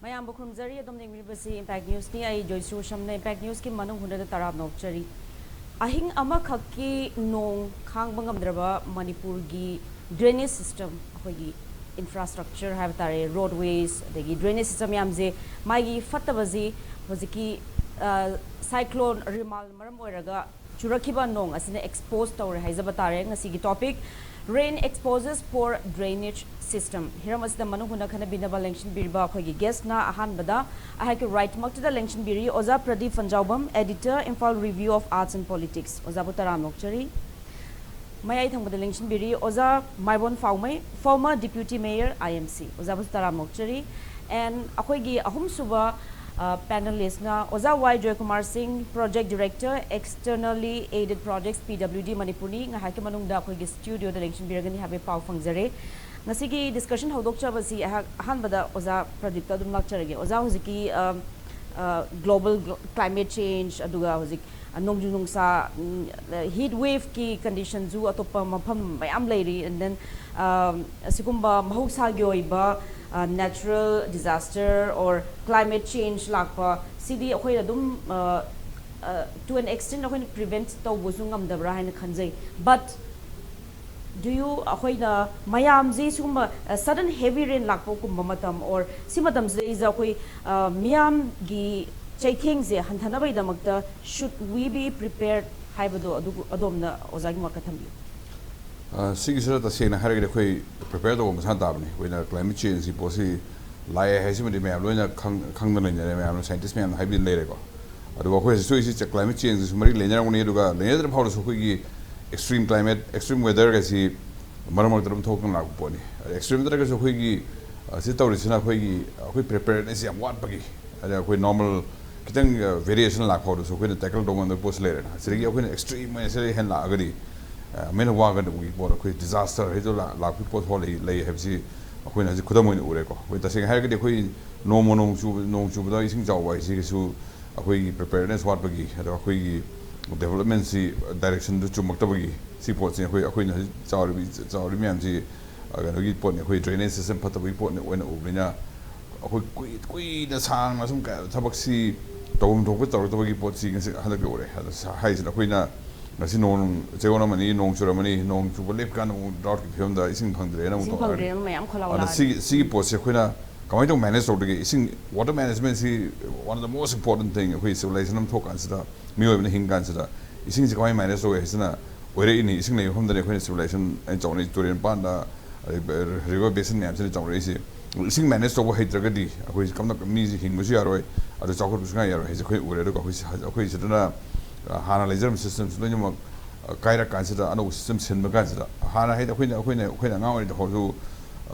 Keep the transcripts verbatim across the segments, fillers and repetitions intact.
ꯃꯌꯥꯝꯕꯨ ꯈꯨꯔꯨꯝꯖꯔꯤ꯫ ꯑꯗꯣꯝꯅ ꯌꯦꯡꯕꯤꯔꯤꯕꯁꯤ Impact Newsꯅꯤ꯫ ꯑꯩ ꯖꯣꯏꯁꯨ ꯁꯝꯅ Impact Newsꯀꯤ ꯃꯅꯨꯡ ꯍꯨꯠꯅꯗ ꯇꯔꯥꯝꯅ ꯑꯣꯛꯆꯔꯤ꯫ ꯑꯍꯤꯡ ꯑꯃꯈꯛꯀꯤ ꯅꯣꯡ ꯈꯥꯡꯕ ꯉꯝꯗ꯭ꯔꯕ ꯃꯅꯤꯄꯨꯔꯒꯤ drainage system, ꯑꯩꯈꯣꯏꯒꯤ infrastructure ꯍꯥꯏꯕ ꯇꯥꯔꯦ, roadways, ꯑꯗꯒꯤ drainage system ꯃꯌꯥꯝꯁꯦ, ꯃꯥꯒꯤ ꯐꯠꯇꯕꯁꯤ ꯍꯧꯖꯤꯛꯀꯤ, ꯑ, cyclone ꯔꯤꯃꯥꯜ ꯃꯔꯝ ꯑꯣꯏꯔꯒ ꯆꯨꯔꯛꯈꯤꯕ ꯅꯣꯡ ꯑꯁꯤꯅ expose ꯇꯧꯔꯦ ꯍꯥꯏꯖꯕ ꯇꯥꯔꯦ꯫ ꯉꯁꯤꯒꯤ topic, rain exposes poor drainage system꯫ ꯍꯤꯔꯝ ꯑꯁꯤꯗ ꯃꯅꯨꯡ ꯍꯨꯠꯅ ꯈꯟꯅꯕꯤꯅꯕ ꯂꯦꯡꯁꯤꯟꯕꯤꯔꯤꯕ ꯑꯩꯈꯣꯏꯒꯤ guestꯅ ꯑꯍꯥꯟꯕꯗ ꯑꯩꯍꯥꯛꯀꯤ rightꯃꯛꯇꯨꯗ ꯂꯦꯡꯁꯤꯟꯕꯤꯔꯤ ꯑꯣꯖꯥ Pradeep ꯐꯟꯖꯥꯎꯕꯝ, editor, Imphal Review of Arts and Politics꯫ ꯑꯣꯖꯥꯕꯨ ꯇꯔꯥꯝꯅ ꯑꯣꯛꯆꯔꯤ꯫ ꯃꯌꯥꯏ ꯊꯪꯕꯗ ꯂꯦꯡꯁꯤꯟꯕꯤꯔꯤ ꯑꯣꯖꯥ ꯃꯥꯏꯕꯣꯟ ꯐꯥꯎꯃꯩ, former deputy mayor, IMC꯫ ꯑꯣꯖꯥꯕꯨꯁꯨ ꯇꯔꯥꯝꯅ ꯑꯣꯛꯆꯔꯤ꯫ And ꯑꯩꯈꯣꯏꯒꯤ ꯑꯍꯨꯝꯁꯨꯕ, ꯑ, panelistꯅ ꯑꯣꯖꯥ ꯋꯥꯏ ꯖꯣꯏꯀꯨꯃꯥꯔ ꯁꯤꯡ, project director, externally aided projects, PWD ꯃꯅꯤꯄꯨꯔꯅꯤ꯫ ꯉꯥꯏꯍꯥꯛꯀꯤ ꯃꯅꯨꯡꯗ ꯑꯩꯈꯣꯏꯒꯤ studioꯗ ꯂꯦꯡꯁꯤꯟꯕꯤꯔꯒꯅꯤ ꯍꯥꯏꯕꯒꯤ ꯄꯥꯎ ꯐꯪꯖꯔꯦ꯫ ꯉꯁꯤꯒꯤ discussion ꯍꯧꯗꯣꯛꯆꯕꯁꯤ ꯑꯩꯍꯥꯛ ꯑꯍꯥꯟꯕꯗ ꯑꯣꯖꯥ ꯄ꯭ꯔꯗꯤꯞꯇ ꯑꯗꯨꯝ ꯂꯥꯛꯆꯔꯒꯦ꯫ ꯑꯣꯖꯥ, ꯍꯧꯖꯤꯛꯀꯤ, ꯑ, ꯑ, global climate change, ꯑꯗꯨꯒ ꯍꯧꯖꯤꯛ, ꯑ, ꯅꯣꯡꯖꯨ ꯅꯨꯡꯁꯥ, ꯎꯝ, heat waveꯀꯤ conditionꯁꯨ ꯑꯇꯣꯞꯄ ꯃꯐꯝ ꯃꯌꯥꯝ ꯂꯩꯔꯤ, and then, ꯑ, ꯑꯁꯤꯒꯨꯝꯕ ꯃꯍꯧꯁꯥꯒꯤ ꯑꯣꯏꯕ, ꯑ, natural disaster or climate change ꯂꯥꯛꯄ, ꯁꯤꯗꯤ ꯑꯩꯈꯣꯏꯅ ꯑꯗꯨꯝ, ꯑ, ꯑ, to an extent ꯑꯩꯈꯣꯏꯅ prevent ꯇꯧꯕꯁꯨ ꯉꯝꯗꯕ꯭ꯔꯥ ꯍꯥꯏꯅ ꯈꯟꯖꯩ꯫ But do you, ꯑꯩꯈꯣꯏꯅ ꯃꯌꯥꯝꯁꯤ ꯁꯤꯒꯨꯝꯕ, ꯑ, sudden heavy rain ꯂꯥꯛꯄꯒꯨꯝꯕ ꯃꯇꯝ, or ꯁꯤ ꯃꯇꯝꯁꯤꯗꯩꯁꯤꯗ ꯑꯩꯈꯣꯏ, ꯑ, ꯃꯤꯌꯥꯝꯒꯤ ꯆꯩꯊꯦꯡꯁꯦ ꯍꯟꯊꯅꯕꯒꯤꯗꯃꯛꯇ should we be prepared ꯍꯥꯏꯕꯗꯣ, ꯑꯗꯨ ꯑꯗꯣꯝꯅ ꯑꯣꯖꯥꯒꯤ ꯃꯣꯠꯀ ꯊꯝꯕꯤꯌꯨ꯫ ꯑ, ꯁꯤꯒꯤꯁꯤꯗ ꯇꯁꯦꯡꯅ ꯍꯥꯏꯔꯒꯗꯤ ꯑꯩꯈꯣꯏ prepare ꯇꯧꯕ ꯃꯁꯥ ꯇꯥꯕꯅꯤ꯫ ꯑꯩꯈꯣꯏꯅ climate changeꯀꯤ ꯄꯣꯠꯁꯤ ꯂꯥꯛꯑꯦ ꯍꯥꯏꯁꯤꯃꯗꯤ ꯃꯌꯥꯝ ꯂꯣꯏꯅ ꯈꯪ-, ꯈꯪꯗꯅ ꯂꯩꯅꯔꯦ, ꯃꯌꯥꯝꯅ, scientist ꯃꯌꯥꯝꯅ ꯍꯥꯏꯕꯗꯤ ꯂꯩꯔꯦꯀꯣ꯫ ꯑꯗꯨꯕꯨ ꯑꯩꯈꯣꯏ ꯍꯧꯖꯤꯛ ꯊꯣꯛꯏꯁꯤ climate changeꯒꯁꯨ ꯃꯔꯤ ꯂꯩꯅꯔꯝꯒꯅꯤ, ꯑꯗꯨꯒ ꯂꯩꯅꯗ꯭ꯔ ꯐꯥꯎꯔꯁꯨ ꯑꯩꯈꯣꯏꯒꯤ extreme climate, extreme weatherꯒꯁꯤ ꯃꯔꯛ ꯃꯔꯛꯇ ꯑꯗꯨꯝ ꯊꯣꯛꯇꯨꯅ ꯂꯥꯛꯄ ꯄꯣꯠꯅꯤ꯫ ꯑꯗ extreme ꯅꯠꯇ꯭ꯔꯒꯁꯨ ꯑꯩꯈꯣꯏꯒꯤ, ꯑ, ꯁꯤ ꯇꯧꯔꯤꯁꯤꯅ ꯑꯩꯈꯣꯏꯒꯤ, ꯑꯩꯈꯣꯏ preparedness ꯌꯥꯝ ꯋꯥꯠꯄꯒꯤ, ꯑꯗ ꯑꯩꯈꯣꯏ normal ꯈꯤꯇꯪ, ꯑ, variation ꯂꯥꯛꯄ ꯐꯥꯎꯗꯁꯨ ꯑꯩꯈꯣꯏꯅ tackle ꯇꯧꯕ ꯉꯝꯗꯕ ꯄꯣꯠꯁꯨ ꯂꯩꯔꯦꯅ꯫ ꯁꯤꯗꯒꯤ ꯑꯩꯈꯣꯏꯅ extreme ꯑꯣꯏꯅ ꯁꯤꯗꯒꯤ ꯍꯦꯟꯅ ꯂꯥꯛꯑꯒꯗꯤ, ꯑ, ꯑꯃꯨꯛ ꯍꯦꯟꯅ ꯋꯥꯒꯗꯕꯒꯤ ꯄꯣꯠ, ꯑꯩꯈꯣꯏ disaster ꯍꯥꯏꯗꯣ ꯂꯥ-, ꯂꯥꯛꯄꯒꯤ ꯄꯣꯠ ꯐꯥꯎ ꯂꯩ, ꯂꯩ ꯍꯥꯏꯕꯁꯤ ꯑꯩꯈꯣꯏꯅ ꯍꯧꯖꯤꯛ ꯈꯨꯗꯝ ꯑꯣꯏꯅ ꯎꯔꯦꯀꯣ꯫ ꯑꯩꯈꯣꯏ ꯇꯁꯦꯡꯅ ꯍꯥꯏꯔꯒꯗꯤ ꯑꯩꯈꯣꯏ ꯅꯣꯡꯃ ꯅꯣꯡ ꯆꯨꯕ, ꯅꯣꯡ ꯆꯨꯕꯗ ꯏꯁꯤꯡ ꯆꯥꯎꯕ ꯍꯥꯏꯁꯤꯒꯤꯁꯨ ꯑꯩꯈꯣꯏꯒꯤ preparedness ꯋꯥꯠꯄꯒꯤ, ꯑꯗꯣ ꯑꯩꯈꯣꯏꯒꯤ developmentꯁꯤ directionꯗꯨ ꯆꯨꯝꯃꯛꯇꯕꯒꯤ, ꯁꯤ ꯄꯣꯠꯁꯤ ꯑꯩꯈꯣꯏ, ꯑꯩꯈꯣꯏꯅ ꯍꯧꯖꯤꯛ ꯆꯥꯎꯔꯤꯕ, ꯆꯥꯎꯔꯤꯕ ꯃꯌꯥꯝꯁꯤ, ꯑ, ꯀꯩꯅꯣꯒꯤ ꯄꯣꯠꯅꯤ, ꯑꯩꯈꯣꯏ drainage system ꯐꯠꯇꯕꯒꯤ ꯄꯣꯠꯅꯤ ꯑꯣꯏꯅ ꯎꯕꯅꯤꯅ, ꯑꯩꯈꯣꯏ ꯀꯨꯏ ꯀꯨꯏꯅ ꯁꯥꯡꯅ ꯁꯨꯝ ꯀ- ꯊꯕꯛꯁꯤ ꯇꯧꯐꯝ ꯊꯣꯛꯄ ꯇꯧꯔꯛꯇꯕꯒꯤ ꯄꯣꯠꯁꯤ ꯉꯁꯤ ꯍꯟꯗꯛꯇꯤ ꯎꯔꯦ꯫ ꯑꯗꯣ ꯁ- ꯍꯥꯏꯁꯤꯅ ꯑꯩꯈꯣꯏꯅ ꯉꯁꯤ ꯅꯣꯡ ꯆꯌꯣꯜ ꯑꯃꯅꯤ ꯅꯣꯡ ꯆꯨꯔꯝꯃꯅꯤ, ꯅꯣꯡ ꯆꯨꯕ ꯂꯦꯞꯀꯥꯟꯗ ꯑꯃꯨꯛ ꯗ꯭ꯔꯥꯎꯠꯀꯤ ꯐꯤꯕꯝꯗ ꯏꯁꯤꯡ ꯐꯪꯗ꯭ꯔꯦꯅ ꯑꯃꯨꯛ ꯏꯁꯤꯡ ꯇꯧꯔꯛꯑꯅꯤ꯫ ꯐꯪꯗ꯭ꯔꯦꯅ ꯃꯌꯥꯝ ꯈꯣꯜꯂꯥꯎ ꯑꯗꯨꯅ ꯂꯥꯛꯑꯅꯤ꯫ ꯁꯤꯒꯤ ꯁꯤꯒꯤ ꯄꯣꯠꯁꯦ ꯑꯩꯈꯣꯏꯅ ꯀꯃꯥꯏꯅ ꯇꯧ ꯃꯦꯅꯦꯖ ꯇꯧꯗꯒꯦ? ꯏꯁꯤꯡ, water management ꯁꯤ one of the most important thing ꯑꯩꯈꯣꯏ civilization ꯑꯃ ꯊꯣꯛꯀꯥꯟꯁꯤꯗ, ꯃꯤꯑꯣꯏꯕꯅ ꯍꯤꯡ ꯀꯥꯟꯁꯤꯗ ꯏꯁꯤꯡꯁꯤ ꯀꯃꯥꯏꯅ ꯃꯦꯅꯦꯖ ꯇꯧꯒꯦ ꯍꯥꯏꯁꯤꯅ ꯑꯣꯏꯔꯛꯏꯅꯤ꯫ ꯏꯁꯤꯡ ꯂꯩꯕ ꯃꯐꯝꯗꯅꯤ ꯑꯩꯈꯣꯏꯅ civilization ꯑꯩꯅ ꯆꯥꯎꯅ ꯇꯨꯔꯦꯜ ꯃꯄꯥꯟꯗ, ꯑꯗꯩ river basin ꯃꯌꯥꯝꯁꯤꯅ ꯆꯥꯎꯔꯛꯏꯁꯤ꯫ ꯏꯁꯤꯡ ꯃꯦꯅꯦꯖ ꯇꯧꯕ ꯍꯩꯇ꯭ꯔꯒꯗꯤ ꯑꯩꯈꯣꯏ ꯀꯝꯅ ꯃꯤꯁꯤ ꯍꯤꯡꯕꯁꯨ ꯌꯥꯔꯣꯏ, ꯑꯗꯨ ꯆꯥꯎꯈꯠꯄꯁꯨ ꯉꯥꯏ ꯌꯥꯔꯣꯏ ꯍꯥꯏꯁꯦ ꯑꯩꯈꯣꯏ ꯎꯔꯦ꯫ ꯑꯗꯨꯒ ꯑꯩꯈꯣꯏ ꯁꯤ- ꯑꯩꯈꯣꯏ ꯁꯤꯗꯅ, ꯑ, ꯍꯥꯟꯅ ꯂꯩꯖꯔꯝꯕ systemꯁꯤ ꯂꯣꯏꯅꯃꯛ, ꯑ, ꯀꯥꯏꯔꯛ ꯀꯥꯟꯁꯤꯗ ꯑꯅꯧꯕ system ꯁꯤꯟꯕ ꯀꯥꯟꯁꯤꯗ, ꯍꯥꯟꯅ ꯍꯥꯏꯗꯤ ꯑꯩꯈꯣꯏꯅ ꯑꯩꯈꯣꯏꯅ ꯑꯩꯈꯣꯏꯅ ꯑꯉꯥꯡ ꯑꯣꯏꯔꯤꯉꯩꯗ ꯍꯧꯔꯁꯨ,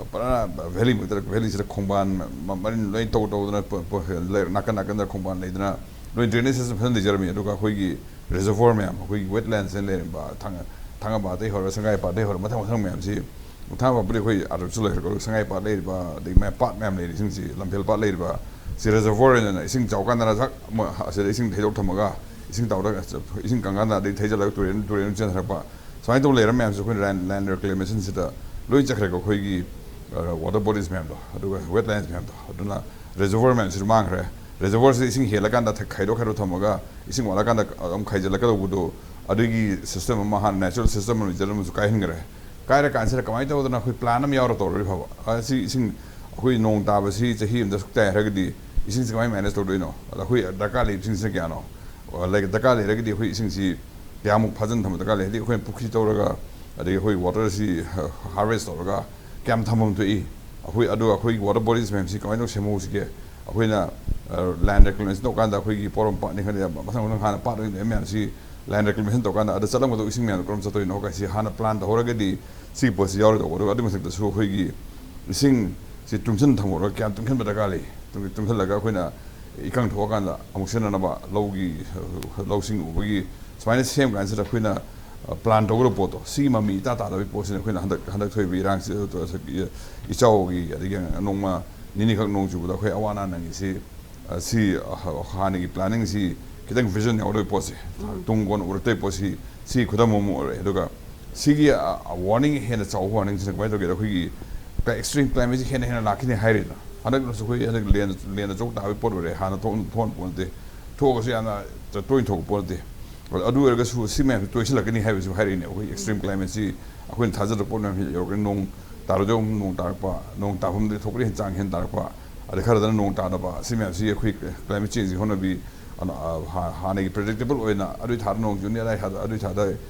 ꯑ, ꯄꯨꯔꯥ valley ꯃꯛꯇꯗ, valleyꯁꯤꯗ ꯈꯣꯡꯕꯥꯟ ꯃ- ꯃꯔꯤꯟ ꯂꯣꯏ ꯇꯧ ꯇꯧꯗꯅ ꯄ- ꯄ- ꯂꯩ- ꯅꯥꯀꯟ ꯅꯥꯀꯟꯗ ꯈꯣꯡꯕꯥꯟ ꯂꯩꯗꯅ ꯂꯣꯏ drainage system ꯐꯖꯅ ꯂꯩꯖꯔꯝꯃꯤ꯫ ꯑꯗꯨꯒ ꯑꯩꯈꯣꯏꯒꯤ reservoir ꯃꯌꯥꯝ, ꯑꯩꯈꯣꯏꯒꯤ wetlandsꯅ ꯂꯩꯔꯝꯕ ꯊꯥꯡ- ꯊꯥꯡꯒꯝꯄꯥꯠꯇꯩ ꯍꯧꯔꯒ ꯁꯉꯥꯏꯄꯥꯠꯇꯩ ꯍꯧꯔꯒ ꯃꯊꯪ ꯃꯊꯪ ꯃꯌꯥꯝꯁꯤ, ꯊꯥꯡꯒꯝꯄꯥꯠꯄꯨꯗꯤ ꯑꯩꯈꯣꯏ ꯑꯥꯔꯠꯁꯨ ꯂꯩꯈ꯭ꯔꯦꯀꯣ, ꯑꯗꯨꯒ ꯁꯉꯥꯏꯄꯥꯠ ꯂꯩꯔꯤꯕ, ꯑꯗꯒꯤ ꯃꯌꯥꯝ ꯄꯥꯠ ꯃꯌꯥꯝ ꯂꯩꯔꯤꯁꯤꯡꯁꯤ, ꯂꯝꯐꯦꯜ ꯄꯥꯠ ꯂꯩꯔꯤꯕ ꯁꯤ reservoir ꯑꯣꯏꯅ ꯏꯁꯤꯡ ꯆꯥꯎꯀꯥꯟꯗꯅ ꯁꯛ ꯑꯃ ꯑꯁꯤꯗ ꯏꯁꯤꯡ ꯊꯩꯗꯣꯛ ꯊꯝꯃꯒ ꯏꯁꯤꯡ ꯇꯥꯎꯗ ꯏꯁꯤꯡ ꯀꯪꯀꯥꯟꯗ ꯑꯗꯩ ꯊꯩꯖꯤꯜꯂꯒ ꯇꯨꯔꯦꯟ ꯇꯨꯔꯦꯟ ꯆꯦꯟꯊꯔꯛꯄ, ꯁꯨꯃꯥꯏꯅ ꯇꯧ ꯂꯩꯔꯝꯕ ꯃꯌꯥꯝꯁꯦ ꯑꯩꯈꯣꯏꯅ land land reclamationꯁꯤꯗ ꯂꯣꯏ ꯆꯠꯈ꯭ꯔꯦꯀꯣ꯫ ꯑꯩꯈꯣꯏꯒꯤ water bodies ꯃꯌꯥꯝꯗꯣ, ꯑꯗꯨꯒ wetlands ꯃꯌꯥꯝꯗꯣ, ꯑꯗꯨꯅ reservoir ꯃꯌꯥꯝꯁꯤꯁꯨ ꯃꯥꯡꯈ꯭ꯔꯦ꯫ Reservoirꯁꯤ ꯏꯁꯤꯡ ꯍꯦꯜꯂꯀꯥꯟꯗ ꯊ- ꯈꯥꯏꯗꯣꯛ ꯈꯥꯏꯗꯣꯛ ꯊꯝꯃꯒ ꯏꯁꯤꯡ ꯋꯥꯠꯂꯀꯥꯟꯗ ꯑꯗꯨꯝ ꯈꯥꯏꯖꯤꯜꯂꯛꯀꯗꯧꯕꯗꯣ, ꯑꯗꯨꯒꯤ system ꯑꯃ ꯍꯥꯟꯅ natural system ꯑꯃ ꯂꯩꯖꯔꯝꯕꯁꯨ ꯀꯥꯏꯍꯟꯈ꯭ꯔꯦ꯫ ꯀꯥꯏꯔꯀꯥꯟꯁꯤꯗ ꯀꯃꯥꯏꯅ ꯇꯧꯗꯅ ꯑꯩꯈꯣꯏ plan ꯑꯃ ꯌꯥꯎꯔ ꯇꯧꯔꯗꯤ ꯐꯕ꯫ ꯑꯁꯤ ꯏꯁꯤꯡ ꯑꯩꯈꯣꯏ ꯅꯣꯡ ꯇꯥꯕꯁꯤ ꯆꯍꯤ ꯑꯃꯗ ꯁꯨꯛ ꯇꯥꯏ ꯍꯥꯏꯔꯒꯗꯤ ꯏꯁꯤꯡꯁꯤ ꯀꯃꯥꯏꯅ manage ꯇꯧꯗꯣꯏꯅꯣ? ꯑꯗ ꯑꯩꯈꯣꯏ ꯗꯔꯀꯥꯔ ꯂꯩꯕꯁꯤꯡꯁꯤꯅ ꯀꯌꯥꯅꯣ? ꯑꯣ, ꯂꯩ- ꯗꯔꯀꯥꯔ ꯂꯩꯔꯒꯗꯤ ꯑꯩꯈꯣꯏ ꯏꯁꯤꯡꯁꯤ ꯀꯌꯥꯃꯨꯛ ꯐꯥꯖꯤꯟ ꯊꯝꯕ ꯗꯔꯀꯥꯔ ꯂꯩ? ꯍꯥꯏꯗꯤ ꯑꯩꯈꯣꯏꯅ ꯄꯨꯈ꯭ꯔꯤ ꯇꯧꯔꯒ, ꯑꯗꯒꯤ ꯑꯩꯈꯣꯏ waterꯁꯤ harvest ꯇꯧꯔꯒ ꯀꯌꯥꯝ ꯊꯝꯐꯝ ꯊꯣꯛꯏ? ꯑꯩꯈꯣꯏ ꯑꯗꯨꯒ ꯑꯩꯈꯣꯏꯒꯤ water bodies ꯃꯌꯥꯝꯁꯤ ꯀꯃꯥꯏꯅ ꯇꯧ ꯁꯦꯝꯍꯧꯁꯤꯒꯦ? ꯑꯩꯈꯣꯏꯅ, ꯑ, land reclamation ꯇꯧꯀꯥꯟꯗ ꯑꯩꯈꯣꯏꯒꯤ ꯄꯣꯔꯣꯝ ꯄꯥꯠꯅꯤ ꯈꯪꯗꯦ, ꯃꯊꯪ ꯃꯊꯪ ꯍꯥꯟꯅ ꯄꯥꯠ ꯑꯣꯏꯅ ꯂꯩꯕ ꯃꯌꯥꯝꯁꯤ land reclamation ꯇꯧꯀꯥꯟꯗ ꯑꯗ ꯆꯠꯂꯝꯒꯗꯧꯕ ꯏꯁꯤꯡ ꯃꯌꯥꯝꯗꯣ ꯀꯔꯝ ꯆꯠꯇꯣꯏꯅꯣ ꯀꯥꯏꯁꯤ ꯍꯥꯟꯅ plan ꯇꯧꯍꯧꯔꯒꯗꯤ ꯁꯤꯒꯤ ꯄꯣꯠꯁꯤ ꯌꯥꯎꯔꯣꯏꯗꯧꯕ꯫ ꯑꯗꯨꯒ ꯑꯗꯨꯒꯤ ꯃꯊꯛꯇꯁꯨ ꯑꯩꯈꯣꯏꯒꯤ ꯏꯁꯤꯡꯁꯤ ꯇꯨꯡꯁꯤꯟ ꯊꯝꯍꯧꯔꯒ ꯀꯌꯥꯝ ꯇꯨꯡꯁꯤꯟꯕ ꯗꯔꯀꯥꯔ ꯂꯩ? ꯇꯨꯡ- ꯇꯨꯡꯁꯤꯜꯂꯒ ꯑꯩꯈꯣꯏꯅ ꯏꯀꯪ ꯊꯣꯛꯑꯀꯥꯟꯗ ꯑꯃꯨꯛ ꯁꯤꯖꯤꯟꯅꯅꯕ ꯂꯧꯒꯤ, ꯂꯧꯁꯤꯡ ꯎꯕꯒꯤ ꯁꯨꯃꯥꯏꯅ ꯁꯦꯝ ꯀꯥꯟꯁꯤꯗ ꯑꯩꯈꯣꯏꯅ, ꯑ, plan ꯇꯧꯒꯗꯕ ꯄꯣꯠꯇꯣ, ꯁꯤꯒꯤ ꯃꯃꯤ ꯏꯇꯥ ꯇꯥꯗꯕꯒꯤ ꯄꯣꯠꯁꯤꯅ ꯑꯩꯈꯣꯏꯅ ꯍꯟꯗꯛ ꯍꯟꯗꯛ ꯊꯣꯛꯏꯕ ꯏꯔꯥꯡꯁꯤ, ꯑ, ꯏꯆꯥꯎꯒꯤ, ꯑꯗꯒꯤ ꯅꯣꯡꯃ ꯅꯤꯅꯤꯈꯛ ꯅꯣꯡ ꯆꯨꯕꯗ ꯑꯩꯈꯣꯏ ꯑꯋꯥ ꯑꯅꯥ ꯅꯪꯉꯤꯁꯤ, ꯑ, ꯁꯤ, ꯑ, ꯍꯥꯟꯅꯒꯤ planningꯁꯤ ꯈꯤꯇꯪ vision ꯌꯥꯎꯗꯕꯒꯤ ꯄꯣꯠꯁꯦ, ꯇꯨꯡ ꯀꯣꯟ ꯎꯔꯛꯇꯕꯒꯤ ꯄꯣꯠꯁꯤ, ꯁꯤ ꯈꯨꯗꯝ ꯑꯃ ꯑꯣꯏꯔꯦ꯫ ꯑꯗꯨꯒ ꯁꯤꯒꯤ, ꯑ, ꯑ, warning ꯍꯦꯟꯅ ꯆꯥꯎꯕ warningꯁꯤꯅ ꯀꯃꯥꯏꯅ ꯇꯧꯒꯦꯗ, ꯑꯩꯈꯣꯏꯒꯤ extreme climateꯁꯤ ꯍꯦꯟꯅ ꯍꯦꯟꯅ ꯂꯥꯛꯈꯤꯅꯤ ꯍꯥꯏꯔꯤꯅ꯫ ꯍꯟꯗꯛꯁꯨ ꯑꯩꯈꯣꯏ ꯍꯟꯗꯛ ꯂꯦꯟ ꯂꯦꯟ ꯑꯆꯧꯕ ꯇꯥꯕꯒꯤ ꯄꯣꯠ ꯑꯣꯏꯔꯦ, ꯍꯥꯟꯅ ꯊꯣꯛ ꯊꯣꯛꯍꯟ ꯄꯣꯠ ꯅꯠꯇꯦ꯫ ꯊꯣꯛꯑꯒꯁꯨ ꯌꯥꯝꯅ ꯇꯣꯏꯅ ꯊꯣꯛꯄ ꯄꯣꯠ ꯅꯠꯇꯦ꯫ ꯑꯗꯨ ꯑꯣꯏꯔꯒꯁꯨ ꯁꯤ ꯃꯌꯥꯝꯁꯤ ꯇꯣꯏꯁꯤꯜꯂꯛꯀꯅꯤ ꯍꯥꯏꯕꯁꯤꯕꯨ ꯍꯥꯏꯔꯛꯏꯅꯦ꯫ ꯑꯩꯈꯣꯏ ꯑꯦꯛꯁꯇ꯭ꯔꯤꯝ ꯀ꯭ꯂꯥꯏꯃꯦꯠꯁꯤ ꯑꯩꯈꯣꯏꯅ ꯊꯥꯖꯗꯕ ꯄꯣꯠ ꯃꯌꯥꯝ ꯌꯧꯔꯛꯀꯅꯤ꯫ ꯅꯣꯡ ꯇꯥꯔꯣꯏꯗꯧꯕ ꯅꯣꯡ ꯇꯥꯔꯛꯄ, ꯅꯣꯡ ꯇꯥꯐꯝꯗ ꯊꯣꯛꯄꯗ ꯍꯦꯟꯅ ꯆꯥꯡ ꯍꯦꯟꯅ ꯇꯥꯔꯛꯄ, ꯑꯗꯩ ꯈꯔꯗꯅ ꯅꯣꯡ ꯇꯥꯗꯕ꯫ ꯁꯤ ꯃꯌꯥꯝꯁꯤ ꯑꯩꯈꯣꯏ ꯀ꯭ꯂꯥꯏꯃꯦꯠ ꯆꯦꯟꯖꯀꯤ ꯍꯧꯅꯕꯤ, ꯑꯅ-, ꯑ, ꯍꯥ-, ꯍꯥꯟꯅꯒꯤ ꯄ꯭ꯔꯤꯗꯤꯛꯇꯦꯕꯜ ꯑꯣꯏꯅ ꯑꯗꯨꯏ ꯊꯥꯗ ꯅꯣꯡ ꯆꯨꯅꯤ, ꯑꯗꯥꯏ ꯊꯥꯗ, ꯑꯗꯨꯏ ꯊꯥꯗ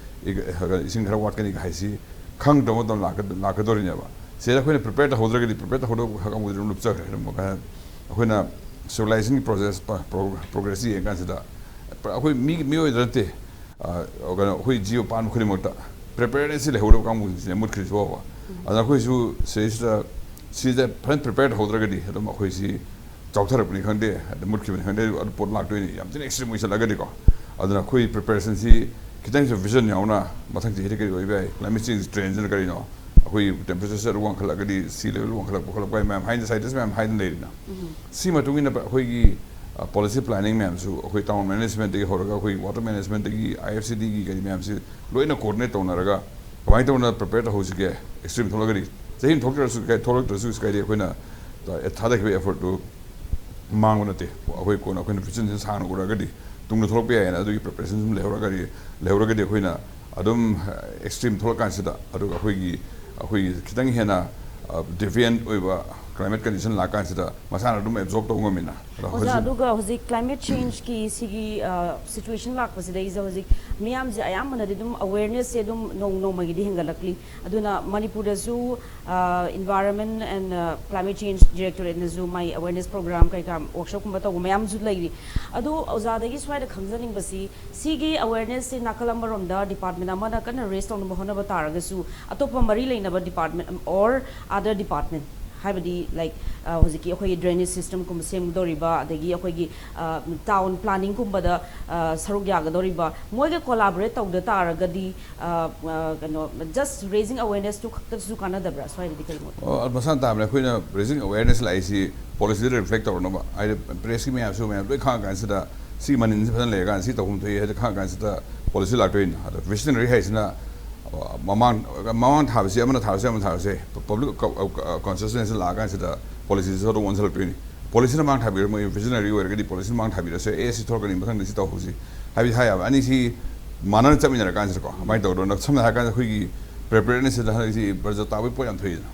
ꯏ-, ꯏꯁꯤꯡ ꯈꯔ ꯋꯥꯠꯀꯅꯤꯒ ꯍꯥꯏꯁꯤ ꯈꯪꯗꯕ ꯃꯇꯝ ꯂꯥꯛꯀ-, ꯂꯥꯛꯀꯗꯧꯔꯤꯅꯦꯕ꯫ ꯁꯤꯗ ꯑꯩꯈꯣꯏꯅ ꯄ꯭ꯔꯤꯄꯦꯌꯔ ꯇꯧꯍꯧꯗ꯭ꯔꯒꯗꯤ, ꯄ꯭ꯔꯤꯄꯦꯌꯔ ꯇꯧꯍꯧꯗꯕ ꯀꯥꯡꯕꯨꯗꯤ ꯑꯗꯨꯝ ꯂꯨꯞꯆꯈ꯭ꯔꯦ꯫ ꯑꯗꯨꯝ ꯑꯩꯈꯣꯏꯅ ꯁꯤꯚꯤꯂꯥꯏꯖꯦꯁꯟꯒꯤ ꯄ꯭ꯔꯣꯁꯦꯁ, ꯄ꯭ꯔꯣ-, ꯄ꯭ꯔꯣꯒ꯭ꯔꯦꯁꯁꯤ ꯌꯦꯡꯀꯥꯟꯁꯤꯗ, ꯑꯩꯈꯣꯏ ꯃꯤ, ꯃꯤꯑꯣꯏꯗ ꯅꯠꯇꯦ, ꯑ, ꯀꯩꯅꯣ, ꯑꯩꯈꯣꯏ ꯖꯤꯕ ꯄꯥꯟꯕ ꯈꯨꯗꯤꯡꯃꯛꯇ ꯄ꯭ꯔꯤꯄꯦꯌꯔꯅꯦꯁꯁꯤ ꯂꯩꯍꯧꯗꯕ ꯀꯥꯡꯕꯨꯁꯤꯡꯁꯤꯅ ꯃꯨꯠꯈ꯭ꯔꯤꯁꯤ ꯐꯥꯎꯕ꯫ ꯑꯗꯨꯅ ꯑꯩꯈꯣꯏꯁꯨ ꯁꯤꯗꯩꯁꯤꯗ ꯁꯤꯗ ꯐꯖꯅ ꯄ꯭ꯔꯤꯄꯦꯌꯔ ꯇꯧꯍꯧꯗ꯭ꯔꯒꯗꯤ ꯑꯗꯨꯝ ꯑꯩꯈꯣꯏꯁꯤ ꯆꯥꯎꯊꯔꯛꯄꯅꯤ ꯈꯪꯗꯦ, ꯑꯗ ꯃꯨꯠꯈꯤꯕꯅꯤ ꯈꯪꯗꯦ, ꯑꯗꯨ ꯄꯣꯠ ꯂꯥꯛꯇꯣꯏꯅꯤ꯫ ꯌꯥꯝ ꯊꯤꯅ ꯑꯦꯛꯁꯇ꯭ꯔꯤꯝ ꯑꯣꯏꯁꯜꯂꯛꯑꯒꯗꯤꯀꯣ꯫ ꯑꯗꯨꯅ ꯑꯩꯈꯣꯏ ꯄ꯭ꯔꯤꯄꯦꯔꯦꯁꯟꯁꯤ ꯈꯤꯇꯪꯁꯨ ꯚꯤꯖꯟ ꯌꯥꯎꯅ, ꯃꯊꯪ ꯆꯍꯤꯗ ꯀꯔꯤ ꯑꯣꯏꯕ ꯌꯥꯏ, ꯀ꯭ꯂꯥꯏꯃꯦꯠ ꯆꯦꯟꯖ ꯇ꯭ꯔꯦꯟꯁꯤꯅ ꯀꯔꯤꯅꯣ, ꯑꯩꯈꯣꯏ ꯇꯦꯝꯄꯔꯦꯆꯔꯁꯦ ꯑꯗꯨ ꯋꯥꯡꯈꯠꯂꯛꯑꯒꯗꯤ, ꯁꯤ ꯂꯦꯚꯦꯜ ꯋꯥꯡꯈꯠꯂꯛꯄ ꯈꯣꯠꯂꯛꯄ ꯍꯥꯏ ꯃꯌꯥꯝ ꯍꯥꯏꯅ, ꯁꯥꯏꯟꯇꯤꯁ ꯃꯌꯥꯝ ꯍꯥꯏꯅ ꯂꯩꯔꯤꯅ꯫ ꯁꯤ ꯃꯇꯨꯡ ꯏꯟꯅ ꯑꯩꯈꯣꯏꯒꯤ, ꯑ, ꯄꯣꯂꯤꯁꯤ ꯄ꯭ꯂꯥꯅꯤꯡ ꯃꯌꯥꯝꯁꯨ, ꯑꯩꯈꯣꯏ ꯇꯥꯎꯟ ꯃꯦꯅꯦꯖꯃꯦꯟꯠꯇꯒꯤ ꯍꯧꯔꯒ ꯑꯩꯈꯣꯏ ꯋꯥꯇꯔ ꯃꯦꯅꯦꯖꯃꯦꯟꯠꯇꯒꯤ, ꯑꯥꯏ ꯑꯦꯐ ꯁꯤ ꯗꯤꯒꯤ ꯀꯔꯤ ꯃꯌꯥꯝꯁꯤ ꯂꯣꯏꯅ ꯀꯣꯑꯣꯔꯗꯤꯅꯦꯠ ꯇꯧꯅꯔꯒ ꯀꯃꯥꯏꯅ ꯇꯧꯅ ꯄ꯭ꯔꯤꯄꯦꯌꯔ ꯇꯧꯍꯧꯁꯤꯒꯦ? ꯑꯦꯛꯁꯇ꯭ꯔꯤꯝ ꯊꯣꯛꯂꯛꯀꯗꯤ, ꯆꯍꯤ ꯑꯃ ꯊꯣꯛꯇ꯭ꯔꯁꯨ ꯀꯥꯏ-, ꯊꯣꯛꯂꯛꯇ꯭ꯔꯁꯨ ꯀꯥꯏꯗꯦ, ꯑꯩꯈꯣꯏꯅ ꯊꯥꯗꯈꯤꯕ ꯑꯦꯐꯔꯠꯇꯨ ꯃꯥꯡꯕ ꯅꯠꯇꯦ꯫ ꯑꯩꯈꯣꯏ ꯀꯣꯟꯅ ꯑꯩꯈꯣꯏꯅ ꯚꯤꯖꯟꯁꯤ ꯁꯥꯡꯅ ꯎꯔꯛꯑꯒꯗꯤ, ꯇꯨꯡꯗ ꯊꯣꯛꯂꯛꯄ ꯌꯥꯏꯌꯦꯅ ꯑꯗꯨꯒꯤ ꯄ꯭ꯔꯤꯄꯦꯔꯦꯁꯟ ꯁꯨꯝ ꯂꯩꯍꯧꯔꯒꯗꯤ, ꯂꯩꯍꯧꯔꯒꯗꯤ ꯑꯩꯈꯣꯏꯅ ꯑꯗꯨꯝ, ꯑ, ꯑꯦꯛꯁꯇ꯭ꯔꯤꯝ ꯊꯣꯛꯂꯛꯀꯥꯟꯁꯤꯗ, ꯑꯗꯨꯒ ꯑꯩꯈꯣꯏꯒꯤ, ꯑꯩꯈꯣꯏꯒꯤ ꯈꯤꯇꯪ ꯍꯦꯟꯅ, ꯑ, ꯗꯤꯚꯤꯌꯦꯟꯠ ꯑꯣꯏꯕ ꯀ꯭ꯂꯥꯏꯃꯦꯠ ꯀꯟꯗꯤꯁꯟ ꯂꯥꯛꯀꯥꯟꯁꯤꯗ ꯃꯁꯥꯅ ꯑꯗꯨꯝ ꯑꯦꯕꯖꯣꯔꯕ ꯇꯧꯕ ꯉꯝꯃꯤꯅ꯫ ꯑꯗꯣ ꯑꯣꯖꯥ, ꯍꯧꯖꯤꯛ ꯑꯗꯨꯒ ꯍꯧꯖꯤꯛ ꯀ꯭ꯂꯥꯏꯃꯦꯠ ꯆꯦꯟꯖꯀꯤ ꯁꯤꯒꯤ, ꯑ, ꯁꯤꯆꯨꯋꯦꯁꯟ ꯂꯥꯛꯄꯁꯤꯗꯩꯁꯤꯗ ꯍꯧꯖꯤꯛ ꯃꯤꯌꯥꯝꯁꯦ ꯑꯌꯥꯝꯕꯅꯗꯤ ꯑꯗꯨꯝ ꯑꯋꯦꯔꯅꯦꯁꯁꯦ ꯑꯗꯨꯝ ꯅꯣꯡ ꯅꯣꯡꯃꯒꯤꯗꯤ ꯍꯦꯟꯒꯠꯂꯛꯂꯤ꯫ ꯑꯗꯨꯅ ꯃꯅꯤꯄꯨꯔꯗꯁꯨ, ꯑ, ꯏꯟꯚꯥꯏꯔꯣꯟꯃꯦꯟꯠ ꯑꯦꯟ, ꯑ, ꯀ꯭ꯂꯥꯏꯃꯦꯠ ꯆꯦꯟꯖ ꯗꯤꯔꯦꯛꯇꯣꯔꯦꯠꯅꯁꯨ ꯃꯥꯏ ꯑꯋꯦꯔꯅꯦꯁ ꯄ꯭ꯔꯣꯒ꯭ꯔꯥꯝ ꯀꯩꯀꯥ ꯋꯥꯔꯛꯁꯣꯞꯀꯨꯝꯕ ꯇꯧꯕ ꯃꯌꯥꯝꯁꯨ ꯂꯩꯔꯤ꯫ ꯑꯗꯣ ꯑꯣꯖꯥꯗꯒꯤ ꯁ꯭ꯋꯥꯏꯗ ꯈꯪꯖꯅꯤꯡꯕꯁꯤ, ꯁꯤꯒꯤ ꯑꯋꯦꯔꯅꯦꯁꯁꯤ ꯅꯥꯀꯜ ꯑꯃꯔꯣꯝꯗ ꯗꯤꯄꯥꯔꯠꯃꯦꯟꯠ ꯑꯃꯅ ꯀꯟꯅ ꯔꯦꯁ ꯇꯧꯅꯕ ꯍꯣꯠꯅꯕ ꯇꯥꯔꯒꯁꯨ, ꯑꯇꯣꯞꯄ ꯃꯔꯤ ꯂꯩꯅꯕ ꯗꯤꯄꯥꯔꯠꯃꯦꯟꯠ or other department, ꯍꯥꯏꯕꯗꯤ, ꯂꯥꯏꯛ, ꯑ, ꯍꯧꯖꯤꯛꯀꯤ ꯑꯩꯈꯣꯏꯒꯤ ꯗ꯭ꯔꯦꯅꯦꯖ ꯁꯤꯁꯇꯝꯒꯨꯝꯕ ꯁꯦꯝꯒꯗꯧꯔꯤꯕ, ꯑꯗꯒꯤ ꯑꯩꯈꯣꯏꯒꯤ, ꯑ, ꯇꯥꯎꯟ ꯄ꯭ꯂꯥꯅꯤꯡꯒꯨꯝꯕꯗ, ꯑ, ꯁꯔꯨꯛ ꯌꯥꯒꯗꯧꯔꯤꯕ, ꯃꯣꯏꯒ ꯀꯣꯂꯥꯕꯣꯔꯦꯠ ꯇꯧꯗ ꯇꯥꯔꯒꯗꯤ, ꯑ, ꯑ, ꯀꯩꯅꯣ, just raising awareness ꯇꯨ ꯈꯛꯇꯁꯨ ꯀꯥꯟꯅꯗꯕ꯭ꯔꯥ? ꯁ꯭ꯋꯥꯏꯗꯗꯤ ꯀꯔꯤ ꯃꯣꯠ? ꯑꯣ, ꯃꯁꯥꯅ ꯇꯥꯕꯅꯦ꯫ ꯑꯩꯈꯣꯏꯅ ꯔꯦꯖꯤꯡ ꯑꯋꯦꯔꯅꯦꯁ ꯂꯥꯛꯏꯁꯤ ꯄꯣꯂꯤꯁꯤꯗ ꯔꯤꯐ꯭ꯂꯦꯛ ꯇꯧꯔꯛꯅꯕ꯫ ꯍꯥꯏꯗꯤ, ꯄ꯭ꯔꯦꯁꯀꯤ ꯃꯌꯥꯝꯁꯨ ꯃꯌꯥꯝ ꯂꯣꯏ ꯈꯪꯉ ꯀꯥꯟꯁꯤꯗ, ꯁꯤ ꯃꯅꯤꯟꯁꯤ ꯐꯖꯅ ꯂꯩꯔꯀꯥꯟꯗ ꯁꯤ ꯇꯧꯐꯝ ꯊꯣꯛꯏ ꯍꯥꯏꯗꯤ ꯈꯪꯉ ꯀꯥꯟꯁꯤꯗ ꯄꯣꯂꯤꯁꯤ ꯂꯥꯛꯇꯣꯏꯅꯤ꯫ ꯑꯗꯣ ꯚꯤꯖꯅꯔꯤ ꯍꯥꯏꯁꯤꯅ ꯃꯃꯥꯡ ꯃꯃꯥꯡ ꯊꯥꯕꯁꯤ ꯑꯃꯅ ꯊꯥꯔꯁꯦ, ꯑꯃꯅ ꯊꯥꯔꯁꯦ, ꯄꯕ꯭ꯂꯤꯛ ꯀꯟꯁꯤꯌꯁꯅꯦꯁ ꯂꯥꯛꯑꯀꯥꯟꯁꯤꯗ ꯄꯣꯂꯤꯁꯤꯁꯤꯁꯨ ꯑꯗꯨꯝ ꯑꯣꯟꯁꯤꯜꯂꯛꯇꯣꯏꯅꯤ꯫ ꯄꯣꯂꯤꯁꯤꯅ ꯃꯥꯡ ꯊꯥꯕꯤꯔ, ꯃꯣꯏ ꯚꯤꯖꯅꯔꯤ ꯑꯣꯏꯔꯒꯗꯤ ꯄꯣꯂꯤꯁꯤꯅ ꯃꯥꯡ ꯊꯥꯕꯤꯔꯁꯦ, ꯑꯦ, ꯁꯤ ꯊꯣꯛꯂꯛꯀꯅꯤ, ꯃꯊꯪꯗ ꯁꯤ ꯇꯧꯍꯧꯁꯤ ꯍꯥꯏꯕꯗꯤ ꯍꯥꯏ ꯌꯥꯕ꯫ ꯑꯅꯤꯁꯤ ꯃꯥꯟꯅꯅ ꯆꯠꯃꯤꯟꯅꯔ ꯀꯥꯟꯁꯤꯗꯀꯣ ꯀꯃꯥꯏꯅ ꯇꯧꯗꯣꯏꯅꯣ? ꯁꯝꯅ ꯍꯥꯏꯔ ꯀꯥꯟꯗ ꯑꯩꯈꯣꯏꯒꯤ ꯄ꯭ꯔꯤꯄꯦꯌꯔꯅꯦꯁꯁꯤꯗ ꯍꯟꯗꯛꯁꯤ ꯕ꯭ꯔꯖ ꯇꯥꯕꯒꯤ ꯄꯣꯠ ꯌꯥꯝ ꯊꯣꯛꯏꯗꯅ꯫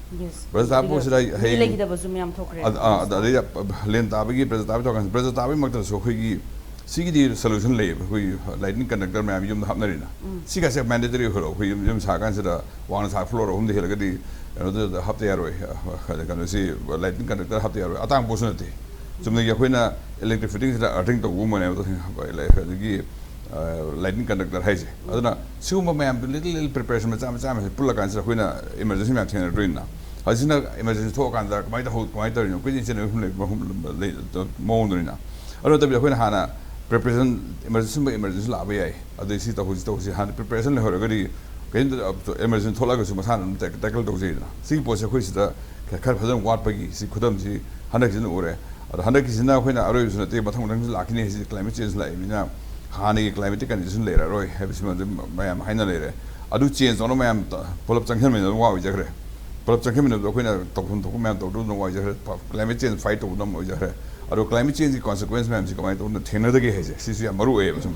ꯕ꯭ꯔꯖ ꯇꯥꯕ ꯄꯣꯠꯁꯤꯗ ꯍꯌꯦꯡ ꯂꯩꯈꯤꯗꯕꯁꯨ ꯃꯌꯥꯝ ꯊꯣꯛꯈ꯭ꯔꯦ꯫ ꯑꯗ- ꯑ- ꯑꯗ- ꯑꯗꯩꯗ ꯂꯦꯟ ꯇꯥꯕꯒꯤ ꯕ꯭ꯔꯖ ꯇꯥꯕꯒꯤ ꯇꯧꯔꯀꯥꯟꯗ, ꯕ꯭ꯔꯖ ꯇꯥꯕꯒꯤ ꯃꯛꯇꯗꯁꯨ ꯑꯩꯈꯣꯏꯒꯤ ꯁꯤꯒꯤꯗꯤ ꯁꯣꯂꯨꯁꯟ ꯂꯩꯌꯦꯕ꯫ ꯑꯩꯈꯣꯏꯒꯤ ꯂꯥꯏꯠꯅꯤꯡ ꯀꯟꯗꯛꯇꯔ ꯃꯌꯥꯝ ꯌꯨꯝꯗ ꯍꯥꯞꯅꯔꯤꯅ, ꯁꯤꯒꯁꯦ ꯃꯦꯟꯗꯦꯇꯔꯤ ꯑꯣꯏꯍꯜꯂꯣ꯫ ꯑꯩꯈꯣꯏ ꯌꯨꯝ ꯌꯨꯝ ꯁꯥꯀꯥꯟꯁꯤꯗ ꯋꯥꯡꯅ ꯁꯥ ꯐ꯭ꯂꯣꯔ ꯑꯍꯨꯝꯗ ꯍꯦꯜꯂꯒꯗꯤ ꯀꯩꯅꯣꯗ ꯍꯥꯞꯇ ꯌꯥꯔꯣꯏ꯫ ꯑ, ꯀꯩꯅꯣꯁꯤ ꯂꯥꯏꯠꯅꯤꯡ ꯀꯟꯗꯛꯇꯔ ꯍꯥꯞꯇ ꯌꯥꯔꯣꯏ꯫ ꯑꯇꯥꯡꯕ ꯄꯣꯠꯁꯨ ꯅꯠꯇꯦ꯫ ꯆꯨꯝꯅꯒꯤ ꯑꯩꯈꯣꯏꯅ ꯏꯂꯦꯛꯇ꯭ꯔꯤꯛ ꯐꯤꯇꯤꯡꯁꯤꯗ ꯑꯔꯊꯤꯡ ꯇꯧꯕꯒꯨꯝꯕꯅꯦꯕ, ꯑꯗꯒꯤ ꯂꯥꯏꯠꯅꯤꯡ ꯀꯟꯗꯛꯇꯔ ꯍꯥꯏꯁꯦ꯫ ꯑꯗꯨꯅ ꯁꯤꯒꯨꯝꯕ ꯃꯌꯥꯝꯗꯨ ꯂꯤꯇꯜ ꯂꯤꯇꯜ ꯄ꯭ꯔꯤꯄꯦꯔꯦꯁꯟ ꯃꯆꯥ ꯃꯆꯥ ꯃꯌꯥꯝꯁꯦ ꯄꯨꯜꯂꯀꯥꯟꯁꯤꯗ ꯑꯩꯈꯣꯏꯅ ꯏꯃꯔꯖꯦꯟꯁꯤ ꯃꯌꯥꯝ ꯊꯦꯡꯅꯔꯛꯇꯣꯏꯅꯤꯅ꯫ ꯍꯧꯖꯤꯛꯅ ꯏꯃꯔꯖꯦꯟꯁꯤ ꯊꯣꯛꯑꯀꯥꯟꯗ ꯀꯃꯥꯏꯅ ꯇꯧꯍꯧ ꯀꯃꯥꯏꯅ ꯇꯧꯔꯤꯅꯣ? ꯀꯨꯏꯅ ꯆꯦꯟꯅꯕ ꯃꯐꯝ ꯂꯩ- ꯃꯑꯣꯡꯗꯨꯅꯤꯅ꯫ ꯑꯗꯨ ꯅꯠꯇꯕꯤꯗ ꯑꯩꯈꯣꯏꯅ ꯍꯥꯟꯅ ꯄ꯭ꯔꯤꯄꯦꯔꯦꯁꯟ, ꯏꯃꯔꯖꯦꯟꯁꯤ ꯁꯨꯝꯕ ꯏꯃꯔꯖꯦꯟꯁꯤ ꯂꯥꯛꯄ ꯌꯥꯏ, ꯑꯗꯩ ꯁꯤ ꯇꯧꯍꯧꯁꯤ ꯇꯧꯍꯧꯁꯤ ꯍꯥꯟꯅ ꯄ꯭ꯔꯤꯄꯦꯔꯦꯁꯟ ꯂꯩꯍꯧꯔꯒꯗꯤ ꯀꯩꯝꯇ ꯏꯃꯔꯖꯦꯟꯁꯤ ꯊꯣꯛꯂꯛꯑꯒꯁꯨ ꯃꯁꯥꯅ ꯑꯗꯨꯝ ꯇꯦꯀꯜ ꯇꯧꯖꯩꯗꯅ꯫ ꯁꯤꯒꯤ ꯄꯣꯠꯁꯦ ꯑꯩꯈꯣꯏ ꯁꯤꯗ ꯈꯔ ꯐꯖꯅ ꯋꯥꯠꯄꯒꯤ ꯁꯤ ꯈꯨꯗꯝꯁꯤ ꯍꯟꯗꯛꯁꯤꯅ ꯎꯔꯦ꯫ ꯑꯗꯣ ꯍꯟꯗꯛꯀꯤꯁꯤꯅ ꯑꯩꯈꯣꯏꯅ ꯑꯔꯣꯏꯕꯁꯨ ꯅꯠꯇꯦ, ꯃꯊꯪ ꯃꯊꯪꯁꯨ ꯂꯥꯛꯈꯤꯅꯤ ꯍꯥꯏꯁꯤ ꯀ꯭ꯂꯥꯏꯃꯦꯠ ꯆꯦꯟꯖ ꯂꯥꯛꯏꯕꯅꯤꯅ ꯍꯥꯟꯅꯒꯤ ꯀ꯭ꯂꯥꯏꯃꯦꯠꯇꯤꯛ ꯀꯟꯗꯤꯁꯟ ꯂꯩꯔꯔꯣꯏ ꯍꯥꯏꯕꯁꯤꯃ ꯑꯗꯨꯝ ꯃꯌꯥꯝ ꯍꯥꯏꯅ ꯂꯩꯔꯦ꯫ ꯑꯗꯨ ꯆꯦꯟꯖ ꯇꯧꯅꯕ ꯃꯌꯥꯝ ꯄꯨꯂꯞ ꯆꯪꯁꯤꯟꯃꯤꯟꯅꯕ ꯋꯥ ꯑꯣꯏꯖꯈ꯭ꯔꯦ꯫ ꯄꯨꯂꯞ ꯆꯪꯁꯤꯟꯃꯤꯟꯅꯕꯗ ꯑꯩꯈꯣꯏꯅ ꯇꯧꯐꯝ ꯊꯣꯛꯄ ꯃꯌꯥꯝ ꯇꯧꯗꯨꯅ ꯑꯗꯨꯝ ꯑꯣꯏꯖꯈ꯭ꯔꯦ꯫ ꯀ꯭ꯂꯥꯏꯃꯦꯠ ꯆꯦꯟꯖ ꯐꯥꯏꯠ ꯇꯧꯕꯗ ꯑꯗꯨꯝ ꯑꯣꯏꯖꯈ꯭ꯔꯦ꯫ ꯑꯗꯣ ꯀ꯭ꯂꯥꯏꯃꯦꯠ ꯆꯦꯟꯖꯀꯤ ꯀꯣꯟꯁꯤꯀ꯭ꯋꯦꯟꯁ ꯃꯌꯥꯝꯁꯤ ꯀꯃꯥꯏꯅ ꯇꯧꯗꯅ ꯊꯦꯡꯅꯗꯒꯦ ꯍꯥꯏꯁꯦ ꯁꯤꯁꯨ ꯌꯥꯝ ꯃꯔꯨ ꯑꯣꯏꯌꯦꯕ꯫ ꯁꯨꯝ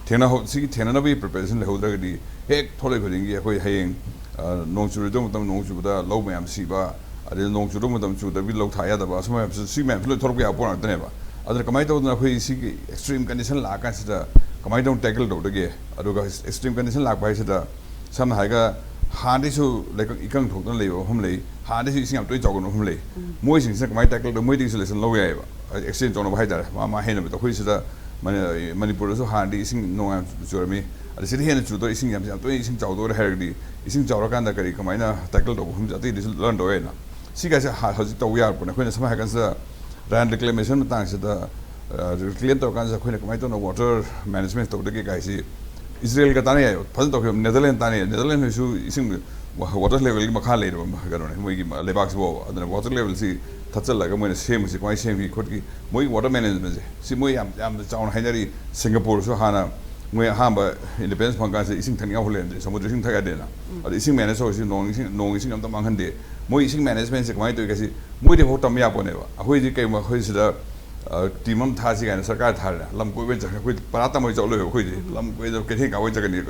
ꯊꯦꯡꯅꯍꯧ ꯁꯤꯒꯤ ꯊꯦꯡꯅꯅꯕꯒꯤ ꯄ꯭ꯔꯤꯄꯦꯔꯦꯁꯟ ꯂꯩꯍꯧꯗ꯭ꯔꯒꯗꯤ ꯍꯦꯛ ꯊꯣꯛꯂꯛꯏ ꯈꯨꯗꯤꯡꯒꯤ ꯑꯩꯈꯣꯏ ꯍꯌꯦꯡ ꯑ, ꯅꯣꯡ ꯆꯨꯔꯣꯏꯗꯕ ꯃꯇꯝ ꯅꯣꯡ ꯆꯨꯕꯗ ꯂꯧ ꯃꯌꯥꯝ ꯁꯤꯕ, ꯑꯗꯩ ꯅꯣꯡ ꯆꯨꯗꯕ ꯃꯇꯝ ꯆꯨꯗꯕꯤ ꯂꯧ ꯊꯥ ꯌꯥꯗꯕ, ꯑꯁꯨꯝꯕ ꯃꯌꯥꯝꯁꯤ ꯁꯤ ꯃꯌꯥꯝꯁꯤ ꯂꯣꯏ ꯊꯣꯛꯂꯛꯄ ꯌꯥꯕ ꯄꯣꯠ ꯉꯥꯛꯇꯅꯦꯕ꯫ ꯑꯗꯨꯅ ꯀꯃꯥꯏꯅ ꯇꯧꯗꯅ ꯑꯩꯈꯣꯏ ꯁꯤꯒꯤ ꯑꯦꯛꯁꯇ꯭ꯔꯤꯝ ꯀꯟꯗꯤꯁꯟ ꯂꯥꯛꯑꯀꯥꯟꯁꯤꯗ ꯀꯃꯥꯏꯅ ꯇꯧꯅ ꯇꯦꯀꯜ ꯇꯧꯗꯒꯦ? ꯑꯗꯨꯒ ꯑꯦꯛꯁꯇ꯭ꯔꯤꯝ ꯀꯟꯗꯤꯁꯟ ꯂꯥꯛꯄ ꯍꯥꯏꯁꯤꯗ ꯁꯝꯅ ꯍꯥꯏꯔꯒ ꯍꯥꯟꯅꯗꯩꯁꯨ ꯂꯩꯀꯪ ꯏꯀꯪ ꯊꯣꯛꯇꯅ ꯂꯩꯕ ꯃꯐꯝ ꯂꯩ, ꯍꯥꯟꯅꯗꯩꯁꯨ ꯏꯁꯤꯡ ꯌꯥꯝ ꯇꯣꯏꯅ ꯆꯥꯎꯒꯟꯕ ꯃꯐꯝ ꯂꯩ꯫ ꯃꯣꯏꯁꯤꯡꯁꯤꯅ ꯀꯃꯥꯏꯅ ꯇꯦꯀꯜ ꯇꯧ? ꯃꯣꯏꯗꯒꯤꯁꯨ ꯂꯦꯁꯟ ꯂꯧꯕ ꯌꯥꯏꯑꯕ꯫ ꯑꯦꯛꯁꯤꯗꯦꯟ ꯇꯧꯅꯕ ꯍꯥꯏꯇꯥꯔꯦ꯫ ꯃꯥ ꯃꯥ ꯍꯦꯟꯅꯕꯗ ꯑꯩꯈꯣꯏ ꯁꯤꯗ ꯃꯅꯤ- ꯃꯅꯤꯄꯨꯔꯗꯁꯨ ꯍꯥꯟꯅꯗꯤ ꯏꯁꯤꯡ ꯅꯣꯡ ꯌꯥꯝ ꯆꯨꯔꯝꯃꯤ, ꯑꯗ ꯁꯤꯗ ꯍꯦꯟꯅ ꯆꯨꯗꯧꯔꯦ, ꯏꯁꯤꯡ ꯌꯥꯝ ꯌꯥꯝ ꯇꯣꯏꯅ ꯏꯁꯤꯡ ꯆꯥꯎꯗꯧꯔꯦ ꯍꯥꯏꯔꯒꯗꯤ ꯏꯁꯤꯡ ꯆꯥꯎꯔꯀꯥꯟꯗ ꯀꯔꯤ ꯀꯃꯥꯏꯅ ꯇꯦꯀꯜ ꯇꯧꯕ ꯈꯣꯠꯄꯁꯦ ꯑꯇꯩꯗꯁꯨ ꯂꯔꯟ ꯇꯧꯋꯦꯅ꯫ ꯁꯤꯒꯁꯦ ꯍ- ꯍꯧꯖꯤꯛ ꯇꯧꯕ ꯌꯥꯔꯛꯄꯅꯦ꯫ ꯑꯩꯈꯣꯏꯅ ꯁꯝꯅ ꯍꯥꯏꯔꯀꯥꯟꯁꯤꯗ ꯂꯦꯟ ꯔꯤꯀ꯭ꯂꯦꯃꯦꯁꯟ ꯃꯇꯥꯡꯁꯤꯗ ꯔꯤꯀ꯭ꯂꯦꯝ ꯇꯧꯔꯀꯥꯟꯁꯤꯗ ꯑꯩꯈꯣꯏꯅ ꯀꯃꯥꯏꯅ ꯇꯧꯅ ꯋꯥꯇꯔ ꯃꯦꯅꯦꯖꯃꯦꯟ ꯇꯧꯗꯒꯦ ꯀꯥꯏꯁꯤ ꯏꯖꯔꯦꯜꯒ ꯇꯥꯟꯅ ꯌꯥꯏ, ꯐꯖꯅ ꯇꯧꯈꯤꯕ꯫ ꯅꯦꯗꯔꯂꯦꯟ ꯇꯥꯟꯅ ꯌꯥꯏ꯫ ꯅꯦꯗꯔꯂꯦꯟ ꯍꯣꯏꯁꯨ ꯏꯁꯤꯡ ꯋꯥꯇꯔ ꯂꯦꯚꯦꯜꯒꯤ ꯃꯈꯥ ꯂꯩꯔꯕ ꯀꯩꯅꯣꯅꯦ ꯃꯣꯏꯒꯤ ꯂꯩꯕꯥꯛꯁꯤꯐꯥꯎꯕ꯫ ꯑꯗꯨꯅ ꯋꯥꯇꯔ ꯂꯦꯚꯦꯜꯁꯤ ꯊꯠꯆꯜꯂꯒ ꯃꯣꯏꯅ ꯁꯦꯝꯕꯁꯤ ꯀꯃꯥꯏꯅ ꯁꯦꯝꯈꯤ ꯈꯣꯠꯈꯤ, ꯃꯣꯏꯒꯤ ꯋꯥꯇꯔ ꯃꯦꯅꯦꯖꯃꯦꯟꯁꯦ ꯁꯤ ꯃꯣꯏ ꯌꯥꯝ ꯌꯥꯝꯅ ꯆꯥꯎꯅ ꯍꯥꯏꯅꯔꯤ꯫ ꯁꯤꯡꯒꯥꯄꯨꯔꯁꯨ ꯍꯥꯟꯅ ꯃꯣꯏ ꯑꯍꯥꯟꯕ ꯏꯟꯗꯤꯄꯦꯟꯗꯦꯟꯁ ꯐꯪꯀꯥꯟꯁꯤꯗ ꯏꯁꯤꯡ ꯊꯛꯅꯤꯡꯉꯥꯏ ꯍꯣꯜꯂꯦ, ꯁꯃꯨꯗ꯭ꯔ ꯏꯁꯤꯡ ꯊꯛ ꯌꯥꯗꯦꯅ꯫ ꯑꯗ ꯏꯁꯤꯡ ꯃꯦꯅꯦꯖ ꯇꯧꯔꯤꯁꯤ ꯅꯣꯡ ꯏꯁꯤꯡ, ꯅꯣꯡ ꯏꯁꯤꯡ ꯑꯝꯇ ꯃꯥꯡꯍꯟꯗꯦ꯫ ꯃꯣꯏ ꯏꯁꯤꯡ ꯃꯦꯅꯦꯖꯃꯦꯟꯁꯦ ꯀꯃꯥꯏꯅ ꯇꯧꯏ ꯀꯥꯏꯁꯤ ꯃꯣꯏꯗꯤ ꯐꯥꯎ ꯇꯝꯕ ꯌꯥꯄꯣꯠꯅꯦꯕ꯫ ꯑꯩꯈꯣꯏꯗꯤ ꯀꯩꯒꯨꯝꯕ ꯑꯩꯈꯣꯏ ꯁꯤꯗ ꯇꯤꯝ ꯑꯃ ꯊꯥꯁꯤ ꯀꯥꯏꯅ ꯁꯔꯀꯥꯔ ꯊꯥꯔꯦ, ꯂꯝ ꯀꯣꯏꯕ ꯑꯣꯏꯅ ꯆꯠꯈ꯭ꯔꯦ꯫ ꯑꯩꯈꯣꯏ ꯄꯔꯥ ꯇꯝꯕ ꯑꯣꯏꯅ ꯆꯠꯂꯣꯏꯕ꯫ ꯑꯩꯈꯣꯏꯗꯤ ꯂꯝ ꯀꯣꯏꯕ ꯀꯩꯊꯦꯜ ꯀꯥꯕ ꯑꯣꯏꯅ ꯆꯠꯀꯅꯤ꯫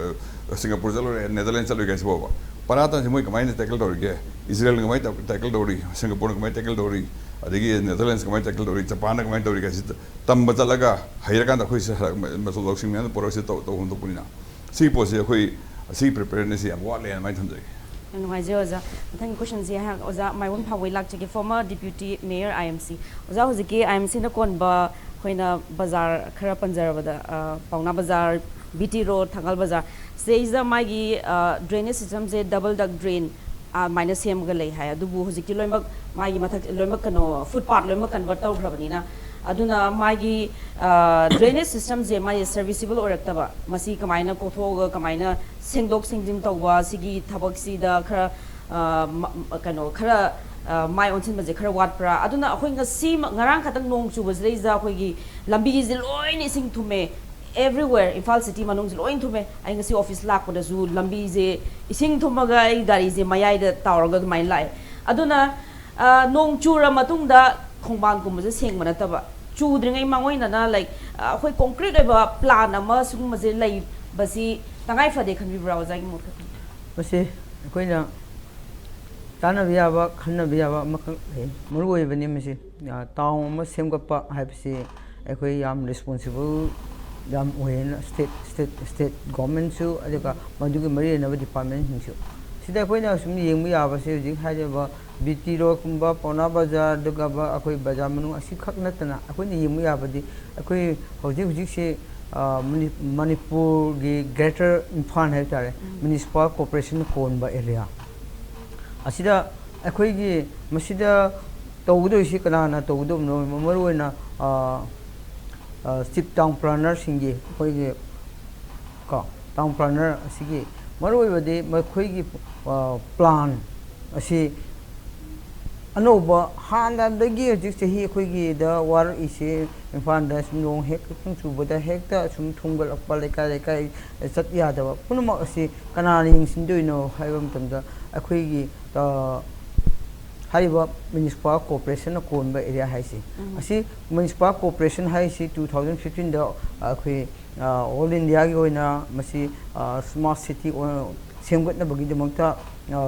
ꯁꯤꯡꯒꯥꯄꯨꯔ ꯆꯠꯂꯨꯔꯦ, ꯅꯦꯗꯔꯂꯦꯟ ꯆꯠꯂꯨꯏ ꯀꯥꯏꯁꯤ ꯐꯥꯎꯕ ꯄꯔꯥ ꯇꯝꯁꯤ ꯃꯣꯏ ꯀꯃꯥꯏꯅ ꯇꯦꯀꯜ ꯇꯧꯔꯤꯒꯦ, ꯏꯖꯔꯦꯜꯅ ꯀꯃꯥꯏꯅ ꯇꯦꯀꯜ ꯇꯧꯔꯤ, ꯁꯤꯡꯒꯥꯄꯨꯔꯅ ꯀꯃꯥꯏꯅ ꯇꯦꯀꯜ ꯇꯧꯔꯤ, ꯑꯗꯒꯤ ꯅꯦꯗꯔꯂꯦꯟꯁ ꯀꯃꯥꯏꯅ ꯇꯦꯀꯜ ꯇꯧꯔꯤ, ꯖꯄꯥꯟꯅ ꯀꯃꯥꯏꯅ ꯇꯧꯔꯤ ꯀꯥꯏꯁꯤ ꯇꯝꯕ ꯆꯠꯂꯒ ꯍꯩꯔꯀꯥꯟꯗ ꯑꯩꯈꯣꯏ ꯁꯤ ꯍꯜꯂꯛ-, ꯃꯆꯨ ꯂꯧꯁꯤꯡ ꯃꯌꯥꯝꯅ ꯄꯨꯔꯛꯁꯤ ꯇꯧ-, ꯇꯧꯐꯝ ꯊꯣꯛꯄꯅꯤꯅ꯫ ꯁꯤꯒꯤ ꯄꯣꯠꯁꯤ ꯑꯩꯈꯣꯏ ꯑꯁꯤꯒꯤ preparedness ꯁꯤ ꯌꯥꯝ ꯋꯥꯠꯂꯦꯅ ꯑꯗꯨꯃꯥꯏꯅ ꯊꯝꯖꯒꯦ꯫ ꯌꯥꯝ ꯅꯨꯡꯉꯥꯏꯖꯩ ꯑꯣꯖꯥ꯫ ꯃꯊꯪꯒꯤ question ꯁꯤ ꯑꯩꯍꯥꯛ ꯑꯣꯖꯥ ꯃꯥꯏꯕꯝ ꯐꯥꯎꯕꯩ ꯂꯥꯛꯆꯒꯦ, former deputy mayor I M C꯫ ꯑꯣꯖꯥ, ꯍꯧꯖꯤꯛꯀꯤ I M C ꯅ ꯀꯣꯟꯕ ꯑꯩꯈꯣꯏꯅ ꯕꯖꯥꯔ ꯈꯔ ꯄꯟꯖꯔꯕꯗ, ꯑ, ꯄꯥꯎꯅꯥ ꯕꯖꯥꯔ, B T road, ꯊꯥꯡꯒꯥꯜ ꯕꯖꯥꯔ, ꯁꯤꯗꯩꯁꯤꯗ ꯃꯥꯒꯤ, ꯑ, drainage system ꯁꯦ double duct drain ꯑꯗꯨꯃꯥꯏꯅ ꯁꯦꯝꯃꯒ ꯂꯩ ꯍꯥꯏ꯫ ꯑꯗꯨꯕꯨ ꯍꯧꯖꯤꯛꯇꯤ ꯂꯣꯏꯅꯃꯛ ꯃꯥꯒꯤ ꯃꯊꯛ ꯂꯣꯏꯅꯃꯛ ꯀꯩꯅꯣ, footpath ꯂꯣꯏꯅꯃꯛ convert ꯇꯧꯈ꯭ꯔꯕꯅꯤꯅ, ꯑꯗꯨꯅ ꯃꯥꯒꯤ, ꯑ, drainage system ꯁꯦ ꯃꯥꯒꯤ serviceable ꯑꯣꯏꯔꯛꯇꯕ, ꯃꯁꯤ ꯀꯃꯥꯏꯅ ꯀꯣꯛꯊꯣꯛꯑꯒ ꯀꯃꯥꯏꯅ ꯁꯦꯡꯗꯣꯛ ꯁꯦꯡꯖꯤꯟ ꯇꯧꯕ, ꯁꯤꯒꯤ ꯊꯕꯛꯁꯤꯗ ꯈꯔ, ꯑ, ꯃ-, ꯀꯩꯅꯣ, ꯈꯔ, ꯑ, ꯃꯥꯏ ꯑꯣꯟꯁꯤꯟꯕꯁꯦ ꯈꯔ ꯋꯥꯠꯄ꯭ꯔꯥ? ꯑꯗꯨꯅ ꯑꯩꯈꯣꯏ ꯉꯁꯤ ꯉꯔꯥꯡ ꯈꯛꯇꯪ ꯅꯣꯡ ꯆꯨꯕꯁꯤꯗꯩꯁꯤꯗ ꯑꯩꯈꯣꯏꯒꯤ ꯂꯝꯕꯤꯁꯦ ꯂꯣꯏꯅ ꯏꯁꯤꯡ ꯊꯨꯝꯃꯦ꯫ Everywhere, ꯏꯝꯐꯥꯜ city ꯃꯅꯨꯡꯁꯦ ꯂꯣꯏ ꯊꯨꯝꯃꯦ꯫ ꯑꯩ ꯉꯁꯤ office ꯂꯥꯛꯄꯗꯁꯨ ꯂꯝꯕꯤꯁꯦ ꯏꯁꯤꯡ ꯊꯨꯝꯃꯒ ꯑꯩ ꯒꯥꯔꯤꯁꯦ ꯃꯌꯥꯏꯗ ꯇꯥꯎꯔꯒ ꯑꯗꯨꯃꯥꯏꯅ ꯂꯥꯛꯑꯦ꯫ ꯑꯗꯨꯅ, ꯑ, ꯅꯣꯡ ꯆꯨꯔ ꯃꯇꯨꯡꯗ ꯈꯣꯡꯕꯥꯟꯒꯨꯝꯕꯁꯦ ꯁꯦꯡꯕ ꯅꯠꯇꯕ, ꯆꯨꯗ꯭ꯔꯤꯉꯩ ꯃꯥꯡꯑꯣꯏꯅꯅ, like, ꯑ, ꯑꯩꯈꯣꯏ concrete ꯑꯣꯏꯕ plan ꯑꯃ ꯁꯤꯒꯨꯝꯕꯁꯦ ꯂꯩꯕꯁꯤ ꯇꯉꯥꯏ ꯐꯗꯦ ꯈꯟꯕꯤꯕ꯭ꯔꯥ, ꯑꯣꯖꯥꯒꯤ ꯃꯣꯠ ꯈꯛꯇꯪ? ꯃꯁꯤ ꯑꯩꯈꯣꯏꯅ ꯇꯥꯟꯅꯕ ꯌꯥꯕ, ꯈꯟꯅꯕ ꯌꯥꯕ ꯑꯃꯈꯛ ꯂꯩ꯫ ꯃꯔꯨ ꯑꯣꯏꯕꯅꯤ ꯃꯁꯤ꯫ ꯑ, town ꯑꯃ ꯁꯦꯝꯒꯠꯄ ꯍꯥꯏꯕꯁꯤ ꯑꯩꯈꯣꯏ ꯌꯥꯝ responsible ꯌꯥꯝ ꯑꯣꯏꯌꯦꯅ state, state, state government ꯁꯨ, ꯑꯗꯨꯒ ꯃꯗꯨꯒꯤ ꯃꯔꯤ ꯂꯩꯅꯕ department ꯁꯤꯡꯁꯨ꯫ ꯁꯤꯗ ꯑꯩꯈꯣꯏꯅ ꯁꯨꯝ ꯌꯦꯡꯕ ꯌꯥꯕꯁꯦ, ꯍꯧꯖꯤꯛ ꯍꯥꯏꯔꯤꯕ B T road ꯀꯨꯝꯕ, ꯄꯥꯎꯅꯥ ꯕꯖꯥꯔ, ꯑꯗꯨꯒ ꯑꯩꯈꯣꯏ ꯕꯖꯥꯔ ꯃꯅꯨꯡ ꯑꯁꯤꯈꯛ ꯅꯠꯇꯅ ꯑꯩꯈꯣꯏꯅ ꯌꯦꯡꯕ ꯌꯥꯕꯗꯤ ꯑꯩꯈꯣꯏ ꯍꯧꯖꯤꯛ ꯍꯧꯖꯤꯛꯁꯤ, ꯑ, ꯃꯅꯤ-, ꯃꯅꯤꯄꯨꯔꯒꯤ greater ꯏꯝꯐꯥꯜ ꯍꯥꯏꯕ ꯇꯥꯔꯦ, municipal corporation ꯅ ꯀꯣꯟꯕ area ꯑꯁꯤꯗ ꯑꯩꯈꯣꯏꯒꯤ ꯃꯁꯤꯗ ꯇꯧꯒꯗꯧꯔꯤꯁꯤ ꯀꯅꯥꯅ ꯇꯧꯒꯗꯧꯕꯅꯣ? ꯃꯔꯨ ꯑꯣꯏꯅ, ꯑ, ꯑ, chief town planner ꯁꯤꯡꯒꯤ, ꯑꯩꯈꯣꯏꯒꯤ ꯀꯣ, town planner ꯑꯁꯤꯒꯤ ꯃꯔꯨ ꯑꯣꯏꯕꯗꯤ ꯃꯈꯣꯏꯒꯤ, ꯑ, plan ꯑꯁꯤ ꯑꯅꯧꯕ ꯍꯥꯟꯅꯗꯒꯤ ꯍꯧꯖꯤꯛ ꯆꯍꯤ ꯑꯩꯈꯣꯏꯒꯤꯗ ꯋꯥꯔꯛꯏꯁꯦ, ꯏꯝꯐꯥꯜꯗ ꯁꯨꯝ ꯅꯣꯡ ꯍꯦꯛ ꯈꯤꯇꯪ ꯆꯨꯕꯗ ꯍꯦꯛꯇ ꯁꯨꯝ ꯊꯨꯝꯒꯠꯂꯛꯄ, ꯂꯩꯀꯥꯏ ꯂꯩꯀꯥꯏ ꯆꯠ ꯌꯥꯗꯕ ꯄꯨꯝꯅꯃꯛ ꯑꯁꯤ ꯀꯅꯥꯅ ꯌꯦꯡꯁꯤꯟꯗꯣꯏꯅꯣ ꯍꯥꯏꯕ ꯃꯇꯝꯗ, ꯑꯩꯈꯣꯏꯒꯤ ꯍꯥꯏꯔꯤꯕ ꯃ꯭ꯌꯨꯅꯤꯁꯤꯄꯥꯜ ꯀꯣꯔꯄꯣꯔꯦꯁꯟꯅ ꯀꯣꯟꯕ ꯑꯦꯔꯤꯌꯥ ꯍꯥꯏꯁꯤ, ꯑꯁꯤ ꯃ꯭ꯌꯨꯅꯤꯁꯤꯄꯥꯜ ꯀꯣꯔꯄꯣꯔꯦꯁꯟ ꯍꯥꯏꯁꯤ ꯇꯨ ꯊꯥꯎꯖꯟ ꯐꯤꯐꯇꯤꯟꯗ ꯑꯩꯈꯣꯏ ꯑꯣꯜ ꯏꯟꯗꯤꯌꯥꯒꯤ ꯑꯣꯏꯅ ꯃꯁꯤ ꯁ꯭ꯃꯥꯔꯠ ꯁꯤꯇꯤ ꯁꯦꯝꯒꯠꯅꯕꯒꯤꯗꯃꯛꯇ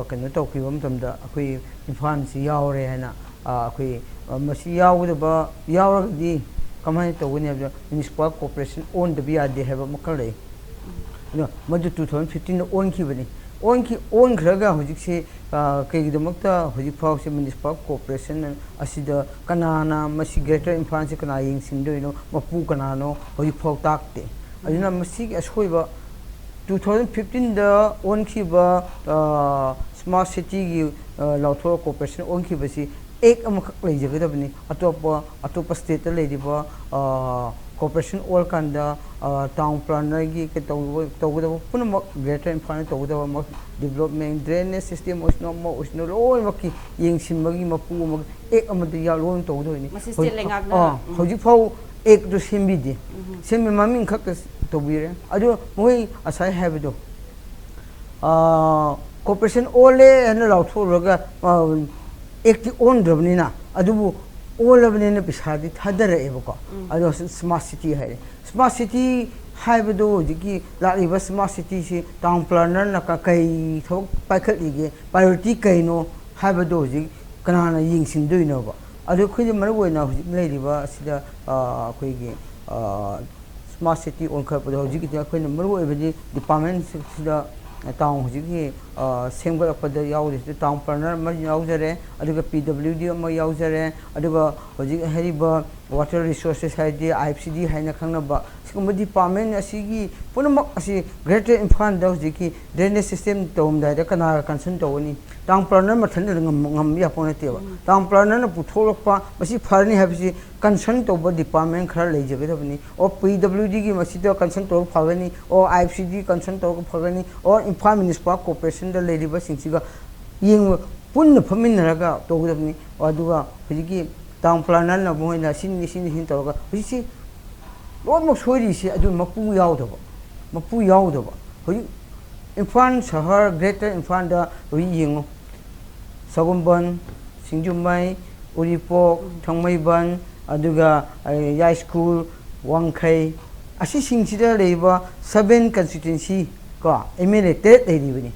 ꯀꯩꯅꯣ ꯇꯧꯈꯤꯕ ꯃꯇꯝꯗ ꯑꯩꯈꯣꯏ ꯏꯝꯐꯥꯜꯁꯤ ꯌꯥꯎꯔꯦ ꯍꯥꯏꯅ ꯑꯩꯈꯣꯏ ꯃꯁꯤ ꯌꯥꯎꯒꯗꯕ, ꯌꯥꯎꯔꯒꯗꯤ ꯀꯃꯥꯏꯅ ꯇꯧꯒꯅꯤ ꯍꯥꯏꯕꯗ ꯃ꯭ꯌꯨꯅꯤꯁꯤꯄꯥꯜ ꯀꯣꯔꯄꯣꯔꯦꯁꯟ ꯑꯣꯟꯗꯕ ꯌꯥꯗꯦ ꯍꯥꯏꯕ ꯑꯃꯈꯛ ꯂꯩ꯫ ꯑꯗꯣ ꯃꯗꯨ ꯇꯨ ꯊꯥꯎꯖꯟ ꯐꯤꯐꯇꯤꯟꯗ ꯑꯣꯟꯈꯤꯕꯅꯤ꯫ ꯑꯣꯟꯈꯤ ꯑꯣꯟꯈ꯭ꯔꯒ ꯍꯧꯖꯤꯛꯁꯤ ꯀꯩꯒꯤꯗꯃꯛꯇ ꯍꯧꯖꯤꯛ ꯐꯥꯎꯁꯤ ꯃ꯭ꯌꯨꯅꯤꯁꯤꯄꯥꯜ ꯀꯣꯔꯄꯣꯔꯦꯁꯟ ꯑꯁꯤꯗ ꯀꯅꯥꯅ ꯃꯁꯤ ꯒ꯭ꯔꯦꯇꯔ ꯏꯝꯐꯥꯜꯁꯤ ꯀꯅꯥ ꯌꯦꯡꯁꯤꯟꯗꯣꯏꯅꯣ, ꯃꯄꯨ ꯀꯅꯥꯅꯣ ꯍꯧꯖꯤꯛ ꯐꯥꯎ ꯇꯥꯛꯇꯦ꯫ ꯑꯗꯨꯅ ꯃꯁꯤꯒꯤ ꯑꯁꯣꯏꯕ ꯇꯨ ꯊꯥꯎꯖꯟ ꯐꯤꯐꯇꯤꯟꯗ ꯑꯣꯟꯈꯤꯕ ꯁ꯭ꯃꯥꯔꯠ ꯁꯤꯇꯤꯒꯤ ꯂꯥꯎꯊꯣꯛꯑ ꯀꯣꯔꯄꯣꯔꯦꯁꯟ ꯑꯣꯟꯈꯤꯕꯁꯤ ꯑꯦꯛ ꯑꯃꯈꯛ ꯂꯩꯖꯒꯗꯕꯅꯤ꯫ ꯑꯇꯣꯞꯄ ꯑꯇꯣꯞꯄ ꯁ꯭ꯇꯦꯠꯇ ꯂꯩꯔꯤꯕ ꯀꯣꯔꯄꯣꯔꯦꯁꯟ ꯑꯣꯜꯂꯀꯥꯟꯗ ꯇꯥꯎꯟ ꯄ꯭ꯂꯥꯅꯔꯒꯤ ꯇꯧꯒꯗꯕ ꯄꯨꯝꯅꯃꯛ ꯒ꯭ꯔꯦꯇꯔ ꯏꯝꯐꯥꯜꯅ ꯇꯧꯒꯗꯕ, ꯗꯤꯕꯂꯞꯃꯦꯟ, ꯗ꯭ꯔꯦꯅꯦꯖ ꯁꯤꯁꯇꯦꯝ ꯑꯣꯏꯁꯅꯨ, ꯑꯃ ꯑꯣꯏꯁꯅꯨ, ꯂꯣꯏꯅꯃꯛꯀꯤ ꯌꯦꯡꯁꯤꯟꯕꯒꯤ ꯃꯄꯨ ꯑꯃ ꯑꯦꯛ ꯑꯃꯗ ꯌꯥꯎ ꯂꯣꯏꯅ ꯇꯧꯒꯗꯕꯅꯤ꯫ ꯃꯁꯤ ꯁ꯭ꯇꯦꯠ ꯂꯩꯉꯥꯛꯅ, ꯑꯥ, ꯎꯝ꯫ ꯍꯧꯖꯤꯛꯐꯥꯎ ꯑꯦꯛꯇꯨ ꯁꯦꯝꯕꯤꯗꯦ꯫ ꯎꯝ꯫ ꯁꯦꯝꯕ ꯃꯃꯤꯡ ꯈꯛꯇ ꯇꯧꯕꯤꯔꯦ꯫ ꯑꯗꯨ ꯃꯣꯏ ꯉꯁꯥꯏ ꯍꯥꯏꯕꯗꯣ, ꯀꯣꯔꯄꯣꯔꯦꯁꯟ ꯑꯣꯜꯂꯦ ꯍꯥꯏꯅ ꯂꯥꯎꯊꯣꯛꯎꯔꯒ ꯑꯦꯛꯇꯤ ꯑꯣꯟꯗ꯭ꯔꯕꯅꯤꯅ, ꯑꯗꯨꯕꯨ ꯑꯣꯜꯂꯕꯅꯤꯅ ꯄꯩꯁꯥꯗꯤ ꯊꯥꯗꯔꯛꯑꯦꯕꯀꯣ꯫ ꯎꯝ꯫ ꯑꯗꯣ ꯁ꯭ꯃꯥꯔꯠ ꯁꯤꯇꯤ ꯍꯥꯏꯔꯦ꯫ ꯁ꯭ꯃꯥꯔꯠ ꯁꯤꯇꯤ ꯍꯥꯏꯕꯗꯣ ꯍꯧꯖꯤꯛꯀꯤ ꯂꯥꯛꯂꯤꯕ ꯁ꯭ꯃꯥꯔꯠ ꯁꯤꯇꯤꯁꯤ ꯇꯥꯎꯟ ꯄ꯭ꯂꯥꯅꯔꯅ ꯀ-, ꯀꯩ ꯊꯕꯛ ꯄꯥꯏꯈꯠꯂꯤꯒꯦ, ꯄ꯭ꯔꯥꯏꯌꯣꯔꯤꯇꯤ ꯀꯩꯅꯣ ꯍꯥꯏꯕꯗꯣ ꯍꯧꯖꯤꯛ ꯀꯅꯥꯅ ꯌꯦꯡꯁꯤꯟꯗꯣꯏꯅꯣꯕ? ꯑꯗꯣ ꯑꯩꯈꯣꯏꯅ ꯃꯔꯨ ꯑꯣꯏꯅ ꯍꯧꯖꯤꯛ ꯂꯩꯔꯤꯕ ꯑꯁꯤꯗ, ꯑ, ꯑꯩꯈꯣꯏꯒꯤ, ꯑ, ꯁ꯭ꯃꯥꯔꯠ ꯁꯤꯇꯤ ꯑꯣꯟꯈꯠꯂꯛꯄꯗ ꯍꯧꯖꯤꯛꯀꯤꯗꯤ ꯑꯩꯈꯣꯏꯅ ꯃꯔꯨ ꯑꯣꯏꯕꯗꯤ ꯗꯤꯄꯥꯔꯠꯃꯦꯟꯁꯤꯡꯁꯤꯗ ꯇꯥꯎꯟ ꯍꯧꯖꯤꯛꯀꯤ, ꯑ, ꯁꯦꯝꯒꯠꯂꯛꯄꯗ ꯌꯥꯎꯔꯤꯁꯤꯗ ꯇꯥꯎꯟ ꯄ꯭ꯂꯥꯅꯔ ꯑꯃ ꯌꯥꯎꯖꯔꯦ, ꯑꯗꯨꯒ ꯄꯤ ꯗꯕ꯭ꯂꯤꯎ ꯗꯤ ꯑꯃ ꯌꯥꯎꯖꯔꯦ, ꯑꯗꯨꯒ ꯍꯧꯖꯤꯛ ꯍꯥꯏꯔꯤꯕ ꯋꯥꯇꯔ ꯔꯤꯁꯣꯔꯁꯦꯁ ꯍꯥꯏꯗꯤ ꯑꯥꯏ ꯑꯦꯐ ꯁꯤ ꯗꯤ ꯍꯥꯏꯅ ꯈꯪꯅꯕ, ꯁꯤꯒꯨꯝꯕ ꯗꯤꯄꯥꯔꯠꯃꯦꯟ ꯑꯁꯤꯒꯤ ꯄꯨꯝꯅꯃꯛ ꯑꯁꯤ ꯒ꯭ꯔꯦꯇꯔ ꯏꯝꯐꯥꯜꯗ ꯍꯧꯖꯤꯛꯀꯤ ꯗ꯭ꯔꯦꯅꯦꯖ ꯁꯤꯁꯇꯦꯝ ꯇꯧꯔꯝꯗꯥꯏꯗ ꯀꯅꯥꯒ ꯀꯟꯁꯔꯟ ꯇꯧꯒꯅꯤ? ꯇꯥꯎꯟ ꯄ꯭ꯂꯥꯅꯔ ꯃꯊꯟꯇꯅ ꯉꯝ-, ꯉꯝꯕ ꯌꯥꯄꯣꯠ ꯅꯠꯇꯦꯕ꯫ ꯎꯝ꯫ ꯇꯥꯎꯟ ꯄ꯭ꯂꯥꯅꯔꯅ ꯄꯨꯊꯣꯛꯂꯛꯄ ꯃꯁꯤ ꯐꯔꯅꯤ ꯍꯥꯏꯕꯁꯤ ꯀꯟꯁꯔꯟ ꯇꯧꯕ ꯗꯤꯄꯥꯔꯠꯃꯦꯟ ꯈꯔ ꯂꯩꯖꯒꯗꯕꯅꯤ꯫ ꯑꯣ, ꯄꯤ ꯗꯕ꯭ꯂꯤꯎ ꯗꯤꯒꯤ ꯃꯁꯤꯗ ꯀꯟꯁꯔꯟ ꯇꯧꯔꯒ ꯐꯒꯅꯤ, ꯑꯣ, ꯑꯥꯏ ꯑꯦꯐ ꯁꯤ ꯗꯤ ꯀꯟꯁꯔꯟ ꯇꯧꯔꯒ ꯐꯒꯅꯤ, ꯑꯣ, ꯏꯝꯐꯥꯜ ꯃ꯭ꯌꯨꯅꯤꯁꯤꯄꯥꯜ ꯀꯣꯔꯄꯣꯔꯦꯁꯟꯗ ꯂꯩꯔꯤꯕꯁꯤꯡꯁꯤꯒ ꯌꯦꯡꯕ, ꯄꯨꯟꯅ ꯐꯝꯃꯤꯟꯅꯔꯒ ꯇꯧꯒꯗꯕꯅꯤ꯫ ꯑꯗꯨꯒ ꯍꯧꯖꯤꯛꯀꯤ ꯇꯥꯎꯟ ꯄ꯭ꯂꯥꯅꯔꯅ ꯃꯣꯏꯅ ꯁꯤꯅꯤ ꯁꯤꯅꯤ ꯁꯤꯅꯤ ꯇꯧꯔꯒ ꯍꯧꯖꯤꯛꯁꯤ ꯂꯣꯏꯅꯃꯛ ꯁꯣꯏꯔꯤꯁꯦ ꯑꯗꯨ ꯃꯄꯨ ꯌꯥꯎꯗꯕ, ꯃꯄꯨ ꯌꯥꯎꯗꯕ꯫ ꯍꯧꯖꯤꯛ ꯏꯝꯐꯥꯜ ꯁꯍꯔ, ꯒ꯭ꯔꯦꯇꯔ ꯏꯝꯐꯥꯜꯗ ꯍꯧꯖꯤꯛ ꯌꯦꯡꯉꯨ, ꯁꯒꯣꯜꯕꯟ, ꯁꯤꯡꯖꯃꯩ, ꯎꯔꯤꯄꯣꯛ, ꯊꯥꯡꯃꯩꯕꯟ, ꯑꯗꯨꯒ, ꯑ, ꯌꯥꯏꯁ꯭ꯀꯨꯜ, ꯋꯥꯡꯈꯩ, ꯑꯁꯤꯁꯤꯡꯁꯤꯗ ꯂꯩꯔꯤꯕ seven constituency ꯀꯣ, ꯑꯦꯝ ꯑꯦꯜ ꯑꯦ ꯇꯔꯦꯠ ꯂꯩꯔꯤꯕꯅꯤ꯫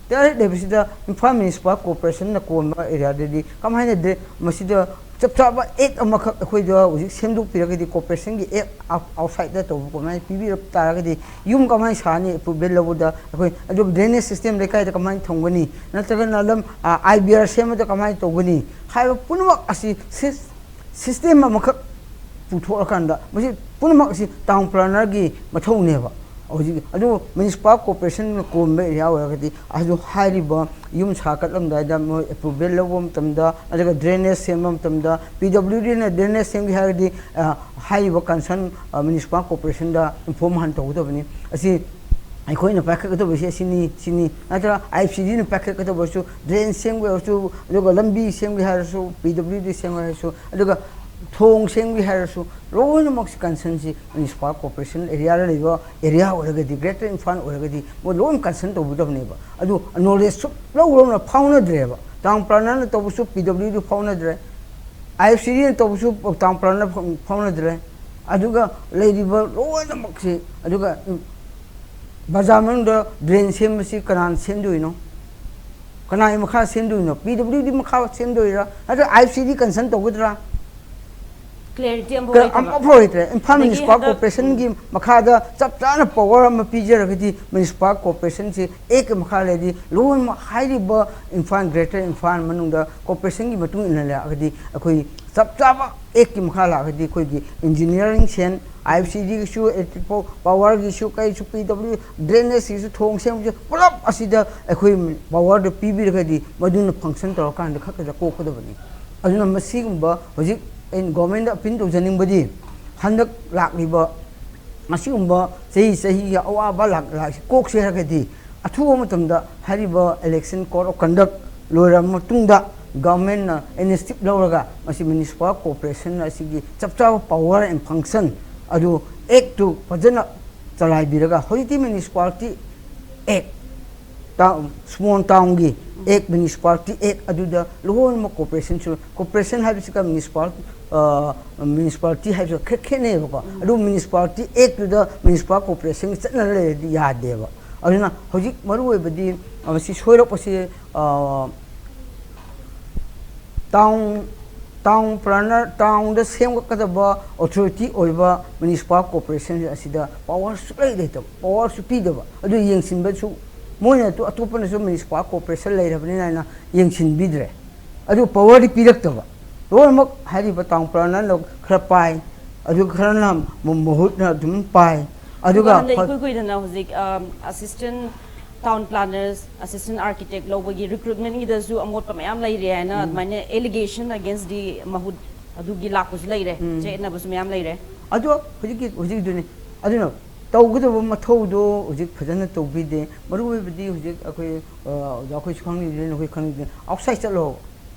ꯇꯔꯦꯠ ꯂꯩꯕꯁꯤꯗ ꯏꯝꯐꯥꯜ ꯃ꯭ꯌꯨꯅꯤꯁꯤꯄꯥꯜ ꯀꯣꯔꯄꯣꯔꯦꯁꯟꯅ ꯀꯣꯟꯕ ꯑꯦꯔꯤꯌꯥꯗꯗꯤ ꯀꯃꯥꯏꯅ ꯗ꯭ꯔꯦ-, ꯃꯁꯤꯗ ꯆꯞ ꯆꯥꯕ ꯑꯦꯛ ꯑꯃꯈꯛ ꯑꯩꯈꯣꯏꯗ ꯍꯧꯖꯤꯛ ꯁꯦꯝꯗꯣꯛꯄꯤꯔꯒꯗꯤ, ꯀꯣꯔꯄꯣꯔꯦꯁꯟꯒꯤ ꯑꯦꯛ ꯑꯥꯎꯠꯁꯥꯏꯗꯇ ꯇꯧꯕ ꯀꯃꯥꯏꯅ ꯄꯤꯕꯤꯔꯛ ꯇꯥꯔꯒꯗꯤ ꯌꯨꯝ ꯀꯃꯥꯏꯅ ꯁꯥꯅꯤ? ꯑꯦꯄ꯭ꯔꯨꯚꯦꯜ ꯂꯧꯕꯗ ꯑꯩꯈꯣꯏ, ꯑꯗꯨꯒ ꯗ꯭ꯔꯦꯅꯦꯖ ꯁꯤꯁꯇꯦꯝ ꯂꯩꯀꯥꯏꯗ ꯀꯃꯥꯏꯅ ꯊꯝꯒꯅꯤ? ꯅꯠꯇ꯭ꯔꯒꯅ ꯂꯝ, ꯑꯥꯏ ꯕꯤ ꯑꯥꯔ ꯁꯦꯝꯕꯗ ꯀꯃꯥꯏꯅ ꯇꯧꯒꯅꯤ? ꯍꯥꯏꯕ ꯄꯨꯝꯅꯃꯛ ꯑꯁꯤ ꯁꯤꯁ-, ꯁꯤꯁꯇꯦꯝ ꯑꯃꯈꯛ ꯄꯨꯊꯣꯛꯑꯀꯥꯟꯗ ꯃꯁꯤ ꯄꯨꯝꯅꯃꯛ ꯑꯁꯤ ꯇꯥꯎꯟ ꯄ꯭ꯂꯥꯅꯔꯒꯤ ꯃꯊꯧꯅꯦꯕ꯫ ꯍꯧꯖꯤꯛ ꯑꯗꯨ ꯃ꯭ꯌꯨꯅꯤꯁꯤꯄꯥꯜ ꯀꯣꯔꯄꯣꯔꯦꯁꯟꯅ ꯀꯣꯟꯕ ꯑꯦꯔꯤꯌꯥ ꯑꯣꯏꯔꯒꯗꯤ ꯑꯗꯨ ꯍꯥꯏꯔꯤꯕ ꯌꯨꯝ ꯁꯥꯒꯠꯂꯝꯗꯥꯏꯗ ꯃꯣꯏ ꯑꯦꯄ꯭ꯔꯨꯚꯦꯜ ꯂꯧꯕ ꯃꯇꯝꯗ, ꯅꯠꯇ꯭ꯔꯒ ꯗ꯭ꯔꯦꯅꯦꯖ ꯁꯦꯝꯕ ꯃꯇꯝꯗ, ꯄꯤ ꯗꯕ꯭ꯂꯤꯎ ꯗꯤꯅ ꯗ꯭ꯔꯦꯅꯦꯖ ꯁꯦꯝꯒꯦ ꯍꯥꯏꯔꯒꯗꯤ, ꯑ, ꯍꯥꯏꯔꯤꯕ ꯀꯟꯁꯔꯟ, ꯑ, ꯃ꯭ꯌꯨꯅꯤꯁꯤꯄꯥꯜ ꯀꯣꯔꯄꯣꯔꯦꯁꯟꯗ ꯏꯟꯐꯣꯔꯝ ꯍꯥꯟꯅ ꯇꯧꯒꯗꯕꯅꯤ꯫ ꯑꯁꯤ ꯑꯩꯈꯣꯏꯅ ꯄꯥꯏꯈꯠꯀꯗꯕꯁꯤ ꯑꯁꯤꯅꯤ, ꯁꯤꯅꯤ, ꯅꯠꯇ꯭ꯔꯒ ꯑꯥꯏ ꯑꯦꯐ ꯁꯤ ꯗꯤꯅ ꯄꯥꯏꯈꯠꯀꯗꯕꯁꯨ, ꯗ꯭ꯔꯦꯟ ꯁꯦꯝꯒꯦ ꯑꯣꯏꯔꯁꯨ, ꯑꯗꯨꯒ ꯂꯝꯕꯤ ꯁꯦꯝꯒꯦ ꯍꯥꯏꯔꯁꯨ, ꯄꯤ ꯗꯕ꯭ꯂꯤꯎ ꯗꯤ ꯁꯦꯝꯒꯦ ꯍꯥꯏꯔꯁꯨ, ꯑꯗꯨꯒ ꯊꯣꯡ ꯁꯦꯝꯒꯦ ꯍꯥꯏꯔꯁꯨ, ꯂꯣꯏꯅꯃꯛꯁꯤ ꯀꯟꯁꯔꯟꯁꯤ ꯃ꯭ꯌꯨꯅꯤꯁꯤꯄꯥꯜ ꯀꯣꯔꯄꯣꯔꯦꯁꯟ ꯑꯦꯔꯤꯌꯥꯗ ꯂꯩꯕ ꯑꯦꯔꯤꯌꯥ ꯑꯣꯏꯔꯒꯗꯤ, ꯒ꯭ꯔꯦꯇꯔ ꯏꯝꯐꯥꯜ ꯑꯣꯏꯔꯒꯗꯤ ꯃꯣꯏ ꯂꯣꯏꯅ ꯀꯟꯁꯔꯟ ꯇꯧꯕꯤꯗꯕꯅꯦꯕ꯫ ꯑꯗꯨ ꯅꯣꯂꯦꯖ ꯁꯨꯛꯂꯧ ꯂꯧꯅ ꯐꯥꯎꯅꯗ꯭ꯔꯦꯕ꯫ ꯇꯥꯎꯟ ꯄ꯭ꯂꯥꯅꯔꯅ ꯇꯧꯕꯁꯨ ꯄꯤ ꯗꯕ꯭ꯂꯤꯎ ꯗꯤ ꯐꯥꯎꯅꯗ꯭ꯔꯦ, ꯑꯥꯏ ꯑꯦꯐ ꯁꯤ ꯗꯤꯅ ꯇꯧꯕꯁꯨ ꯇꯥꯎꯟ ꯄ꯭ꯂꯥꯅꯔ ꯐꯥꯎꯅꯗ꯭ꯔꯦ꯫ ꯑꯗꯨꯒ ꯂꯩꯔꯤꯕ ꯂꯣꯏꯅꯃꯛꯁꯤ, ꯑꯗꯨꯒ ꯕꯖꯥꯔ ꯃꯅꯨꯡꯗ ꯗ꯭ꯔꯦꯟ ꯁꯦꯝꯕꯁꯤ ꯀꯅꯥꯅ ꯁꯦꯝꯗꯣꯏꯅꯣ? ꯀꯅꯥꯒꯤ ꯃꯈꯥ ꯁꯦꯝꯗꯣꯏꯅꯣ? ꯄꯤ ꯗꯕ꯭ꯂꯤꯎ ꯗꯤ ꯃꯈꯥ ꯁꯦꯝꯗꯣꯏꯔꯥ, ꯅꯠꯇ꯭ꯔꯒ ꯑꯥꯏ ꯑꯦꯐ ꯁꯤ ꯗꯤ ꯀꯟꯁꯔꯟ ꯇꯧꯒꯗ꯭ꯔꯥ? ꯀ꯭ꯂꯦꯔꯤꯇꯤ ꯑꯃꯐꯥꯎ ꯀ-, ꯂꯩꯇꯕ꯫ ꯑꯃꯐꯥꯎ ꯂꯩꯇ꯭ꯔꯦ꯫ ꯏꯝꯐꯥꯜ ꯑꯗꯒꯤ ꯃ꯭ꯌꯨꯅꯤꯁꯤꯄꯥꯜ ꯍꯟꯗꯛ, ꯀꯣꯔꯄꯣꯔꯦꯁꯟꯒꯤ ꯃꯈꯥꯗ ꯆꯞ ꯆꯥꯅ ꯄꯋꯥꯔ ꯑꯃ ꯄꯤꯖꯔꯒꯗꯤ, ꯃ꯭ꯌꯨꯅꯤꯁꯤꯄꯥꯜ ꯀꯣꯔꯄꯣꯔꯦꯁꯟꯁꯤ ꯑꯦꯛꯀꯤ ꯃꯈꯥ ꯂꯩꯔꯗꯤ, ꯂꯣꯏꯅꯃꯛ ꯍꯥꯏꯔꯤꯕ ꯏꯝꯐꯥꯜ, ꯒ꯭ꯔꯦꯇꯔ ꯏꯝꯐꯥꯜ ꯃꯅꯨꯡꯗ ꯀꯣꯔꯄꯣꯔꯦꯁꯟꯒꯤ ꯃꯇꯨꯡ ꯏꯟꯅ ꯂꯥꯛꯑꯒꯗꯤ, ꯑꯩꯈꯣꯏ ꯆꯞ ꯆꯥꯕ ꯑꯦꯛꯀꯤ ꯃꯈꯥ ꯂꯥꯛꯑꯒꯗꯤ, ꯑꯩꯈꯣꯏꯒꯤ ꯏꯟꯖꯤꯅꯤꯌꯥꯔꯤꯡ ꯁꯦꯟ, ꯑꯥꯏ ꯑꯦꯐ ꯁꯤ ꯗꯤꯒꯤꯁꯨ, ꯏꯂꯦꯛꯇ꯭ꯔꯤꯛ ꯄꯥꯋꯔꯒꯤꯁꯨ, ꯀꯩꯁꯨ, ꯄꯤ ꯗꯕ꯭ꯂꯤꯎ, ꯗ꯭ꯔꯦꯅꯦꯖꯀꯤꯁꯨ, ꯊꯣꯡ ꯁꯦꯝꯕꯁꯨ, ꯄꯨꯂꯞ ꯑꯁꯤꯗ ꯑꯩꯈꯣꯏ ꯄꯋꯥꯔꯗ ꯄꯤꯕꯤꯔꯒꯗꯤ, ꯃꯗꯨꯅ ꯐꯪꯁꯟ ꯇꯧꯔꯀꯥꯟꯗ ꯈꯛꯇꯗ ꯀꯣꯛꯀꯗꯕꯅꯤ꯫ ꯑꯗꯨꯅ ꯃꯁꯤꯒꯨꯝꯕ ꯍꯧꯖꯤꯛ ꯑꯩꯅ ꯒꯣꯔꯃꯦꯟꯗ ꯑꯄꯤꯜ ꯇꯧꯖꯅꯤꯡꯕꯗꯤ, ꯍꯟꯗꯛ ꯂꯥꯛꯂꯤꯕ ꯑꯁꯤꯒꯨꯝꯕ ꯆꯍꯤ ꯆꯍꯤꯒꯤ ꯑꯋꯥꯕ ꯂꯥꯛ-, ꯂꯥꯛ-, ꯀꯣꯛꯁꯦ ꯍꯥꯏꯔꯒꯗꯤ, ꯑꯊꯨꯕ ꯃꯇꯝꯗ ꯍꯥꯏꯔꯤꯕ election code of conduct ꯂꯣꯏꯔꯕ ꯃꯇꯨꯡꯗ ꯒꯚꯔꯟꯃꯦꯟꯅ ꯏꯅꯤꯁꯤꯌꯦꯇꯤꯚ ꯂꯧꯔꯒ ꯃꯁꯤ ꯃ꯭ꯌꯨꯅꯤꯁꯤꯄꯥꯜ ꯀꯣꯔꯄꯣꯔꯦꯁꯟ ꯑꯁꯤꯒꯤ ꯆꯞ ꯆꯥꯕ ꯄꯋꯥꯔ ꯑꯦꯟ ꯐꯪꯁꯟ ꯑꯗꯨ ꯑꯦꯛꯇꯨ ꯐꯖꯅ ꯆꯂꯥꯏꯕꯤꯔꯒ ꯍꯧꯖꯤꯛꯇꯤ ꯃ꯭ꯌꯨꯅꯤꯁꯤꯄꯥꯂꯤꯇꯤ ꯑꯦꯛ, ꯁ꯭ꯃꯣꯜ ꯇꯥꯎꯟꯒꯤ ꯑꯦꯛ, ꯃ꯭ꯌꯨꯅꯤꯁꯤꯄꯥꯂꯤꯇꯤ ꯑꯦꯛ ꯑꯗꯨꯗ ꯂꯣꯏꯅꯃꯛ ꯀꯣꯔꯄꯣꯔꯦꯁꯟꯁꯨ, ꯀꯣꯔꯄꯣꯔꯦꯁꯟ ꯍꯥꯏꯕꯁꯤꯒ ꯃ꯭ꯌꯨꯅꯤꯁꯤꯄꯥꯜ ꯃ꯭ꯌꯨꯅꯤꯁꯤꯄꯥꯂꯤꯇꯤ ꯍꯥꯏꯕꯁꯤꯒ ꯈꯔ ꯈꯦꯠꯅꯩꯌꯦꯕꯀꯣ꯫ ꯑꯗꯨ ꯃ꯭ꯌꯨꯅꯤꯁꯤꯄꯥꯂꯤꯇꯤ ꯑꯦꯛꯇꯨꯗ ꯃ꯭ꯌꯨꯅꯤꯁꯤꯄꯥꯜ ꯀꯣꯔꯄꯣꯔꯦꯁꯟꯒꯤ ꯆꯠꯅ ꯂꯩꯔꯗꯤ ꯌꯥꯗꯦꯕ꯫ ꯑꯗꯨꯅ ꯍꯧꯖꯤꯛ ꯃꯔꯨ ꯑꯣꯏꯕꯗꯤ ꯃꯁꯤ ꯁꯣꯏꯔꯛꯄꯁꯤ ꯇꯥꯎꯟ ꯇꯥꯎꯟ ꯄ꯭ꯂꯥꯅꯔ, ꯇꯥꯎꯟꯗ ꯁꯦꯝꯒꯠꯀꯗꯕ ꯑꯣꯊꯣꯔꯤꯇꯤ ꯑꯣꯏꯕ ꯃ꯭ꯌꯨꯅꯤꯁꯤꯄꯥꯜ ꯀꯣꯔꯄꯣꯔꯦꯁꯟ ꯑꯁꯤꯗ ꯄꯋꯥꯔ ꯁꯨꯛꯂꯩ ꯂꯩꯇꯕ, ꯄꯋꯥꯔꯁꯨ ꯄꯤꯗꯕ꯫ ꯑꯗꯨ ꯌꯦꯡꯁꯤꯟꯕꯁꯨ ꯃꯣꯏꯅ ꯑꯇꯣꯞꯄꯅꯁꯨ ꯃ꯭ꯌꯨꯅꯤꯁꯤꯄꯥꯜ ꯀꯣꯔꯄꯣꯔꯦꯁꯟ ꯂꯩꯔꯕꯅꯤꯅ ꯍꯥꯏꯅ ꯌꯦꯡꯁꯤꯟꯕꯤꯗ꯭ꯔꯦ꯫ ꯑꯗꯨ ꯄꯋꯥꯔꯗꯤ ꯄꯤꯔꯛꯇꯕ꯫ ꯂꯣꯏꯅꯃꯛ ꯍꯥꯏꯔꯤꯕ ꯇꯥꯎꯟ ꯄ꯭ꯂꯥꯅꯔꯅ ꯈꯔ ꯄꯥꯏ, ꯑꯗꯨꯒ ꯈꯔꯅ ꯃꯍꯨꯠꯅ ꯑꯗꯨꯝ ꯄꯥꯏ꯫ ꯑꯗꯨꯒ ꯍꯟꯗꯛ ꯏꯀꯨꯏ ꯀꯨꯏꯗꯅ ꯍꯧꯖꯤꯛ ꯑꯁꯤꯁꯇꯦꯟ ꯇꯥꯎꯟ ꯄ꯭ꯂꯥꯅꯔꯁ, ꯑꯁꯤꯁꯇꯦꯟ ꯑꯥꯔꯀꯤꯇꯦꯛ ꯂꯧꯕꯒꯤ ꯔꯤꯀ꯭ꯔꯨꯠꯃꯦꯟꯒꯤꯗꯁꯨ ꯑꯃꯣꯠꯄ ꯃꯌꯥꯝ ꯂꯩꯔꯦ ꯍꯥꯏꯅ ꯑꯗꯨꯃꯥꯏꯅ ꯑꯦꯂꯤꯒꯦꯁꯟ ꯑꯒꯦꯟꯁ ꯗꯤ ꯃꯍꯨꯠ ꯑꯗꯨꯒꯤ ꯂꯥꯛꯄꯁꯨ ꯂꯩꯔꯦ, ꯆꯌꯦꯠꯅꯕꯁꯨ ꯃꯌꯥꯝ ꯂꯩꯔꯦ꯫ ꯑꯗꯣ ꯍꯧꯖꯤꯛꯀꯤ ꯍꯧꯖꯤꯛꯀꯤꯗꯨꯅꯤ꯫ ꯑꯗꯨꯅ ꯇꯧꯒꯗꯕ ꯃꯊꯧꯗꯣ ꯍꯧꯖꯤꯛ ꯐꯖꯅ ꯇꯧꯕꯤꯗꯦ꯫ ꯃꯔꯨ ꯑꯣꯏꯕꯗꯤ ꯍꯧꯖꯤꯛ ꯑꯩꯈꯣꯏ ꯑꯣꯖꯥ ꯑꯩꯈꯣꯏꯁꯨ ꯈꯪꯂꯤꯕꯅꯤ, ꯅꯈꯣꯏ ꯈꯪꯂꯤꯕꯅꯤ, ꯑꯥꯎꯠꯁꯥꯏꯠ ꯆꯠꯂꯣ꯫